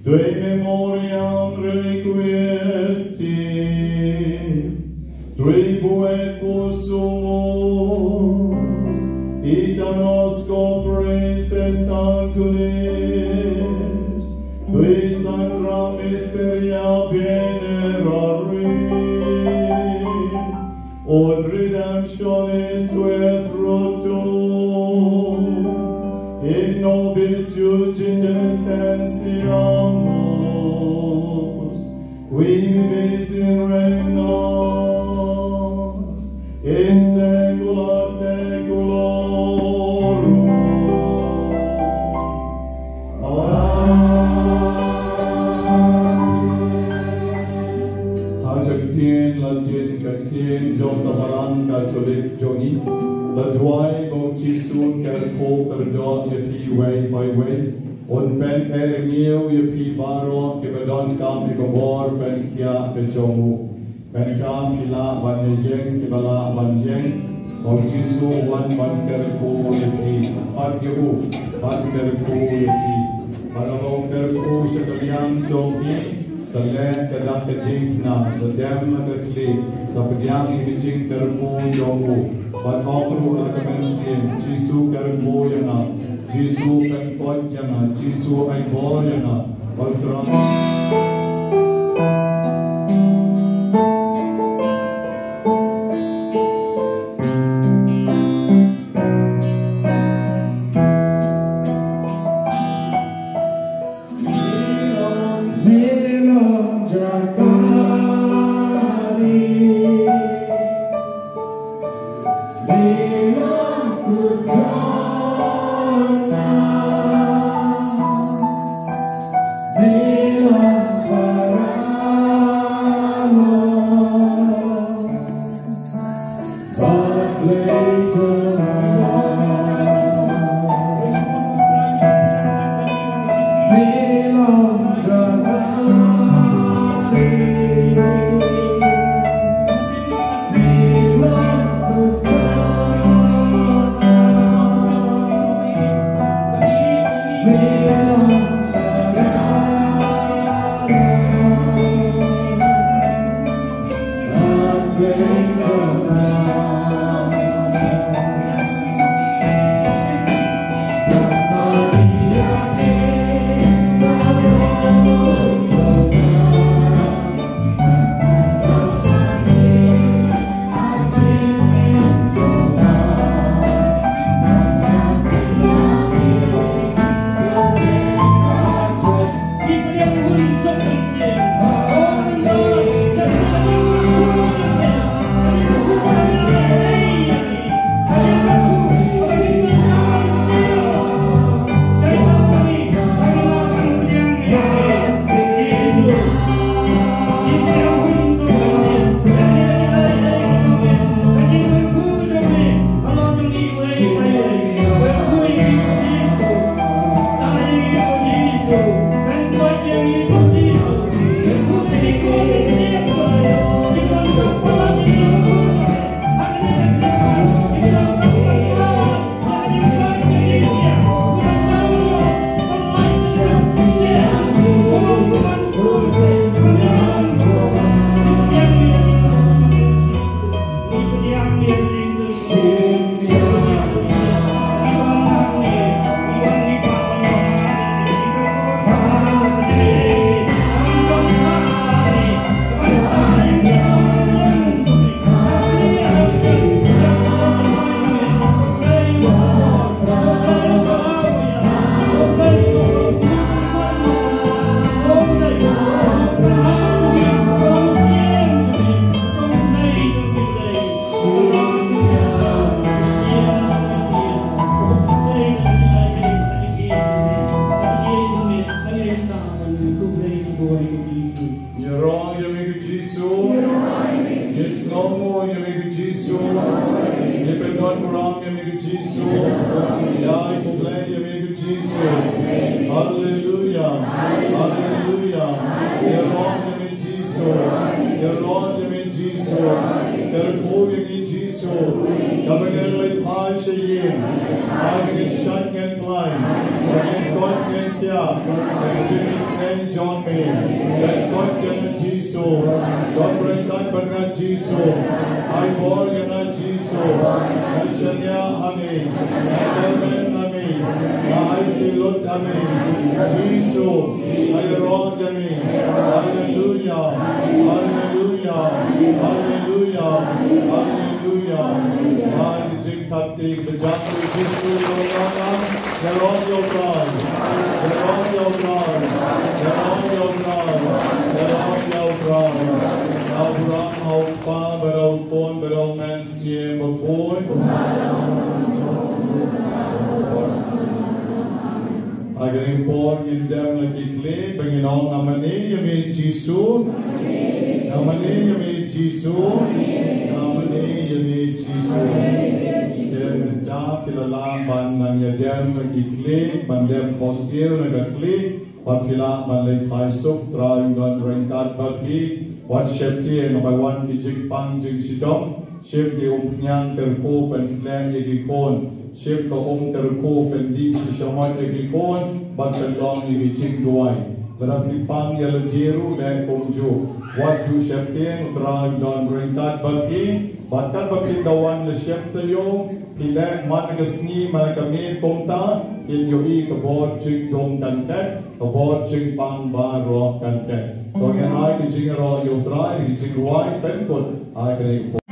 Dei memoriam requiescit, tribueque sumus, ita nos copres et sanguinis, qui sacra mysteria venerarit, ut redemptionis quae fructum in nobis iudice scientia habemus, qui vivis in regnas in saecula saeculorum. Amen. Ha ka ktien Latin, ka ktien jong ka Balang Katholik jong ngi, la duwai ba u Jisu u kyrkhu kyrdoh ïa phi uwei pa uwei, un pynkyrkhu ïa phi baroh kiba donkam ïa ka bor pynkhiah ka jong u. Mynta phi lah ban ïeng, kiba lah ban ïeng. Ba u Jisu u wan ban kyrkhu ïa phi. Pyrkhat ïa u ban kyrkhu ïa phi. Bad haba u kyrkhu sha ka liang jong phi, sa leh ka dak ka jingthna, sa dem ha ka khlieh, sa pdiang ïa ka jingkyrkhu jong u. Bad ong ruh ha ka mynsiem, Jisu kyrkhu ïa nga. Jisu pynkoit ïa nga. Jisu ai bor ïa nga. Bad u Trai Ïa rong ïa me ko Jisu. Ïa sngewbha ïa me ko Jisu. Ïa pyndonkam ïa me ko Jisu. Ïa ai khublei ïa me ko Jisu. Haleluya. Haleluya. Ïa rong ïa me Jisu. Ïa rong ïa me Jisu. Kyrkhu ïa me Jisu. Kaba ngi leit phai sha ïing. Ai ba ngin shad ngin pynlait. Ba ngin koit ngin khiah. Ba ngin jingïaseng jong me. Ngin koit ïa me Jisu. Don ryngkat bad nga Jisu. Ai bor ïa nga Jisu. Nga shaniah ha me. Nga kyrmen ha me. Nga aiti lut ha me. Jisu. Ai rong ïa me. Haleluya. Haleluya. Haleluya. Haleluya. Ai jingthap ti ka jingthap ti Jisu ïa nga. Ïa rong ïa u Trai. Ïa rong ïa u Trai. Ïa rong ïa u Trai. Ïa rong ïa u Trai. Abraham ha u Kpa bad ha u Khun bad ha u Mynsiem Bakhuid. Ha kane ka por ngin dem la ki khlieh ba ngin ong namane ïa me Jisu. Namane ïa me Jisu. Namane ïa me Jisu. Te mynta phi la lah ban nang ïa dem la ki khlieh ban dem khohsiew na ka khlieh. Bad phi lah ban leit phai suk, Trai un don ryngkat bad phi. Wat sheptieng, haba wan ki jingpang jingshitom. Shim ki umphniang kyrkhu pynslem ïa ki khun. Shim ka um kyrkhu pyndih shisha mat ïa ki khun. Bad pynlong ïa ki jingduwai. Lada phi pang ïa lade ruh leh kumjuh. Wat ju sheptieng, Trai un don ryngkat bad phi. Bad katba phin da wan la shem taïew, phi leh man ka sngi man ka miet kumta, phin ïohi ka bor jingdum kan khet, ka bor jingpang baroh kan khet. To ngin ai ka jingïaroh ïa u Trai, ka jingrwai pynkut, ai ka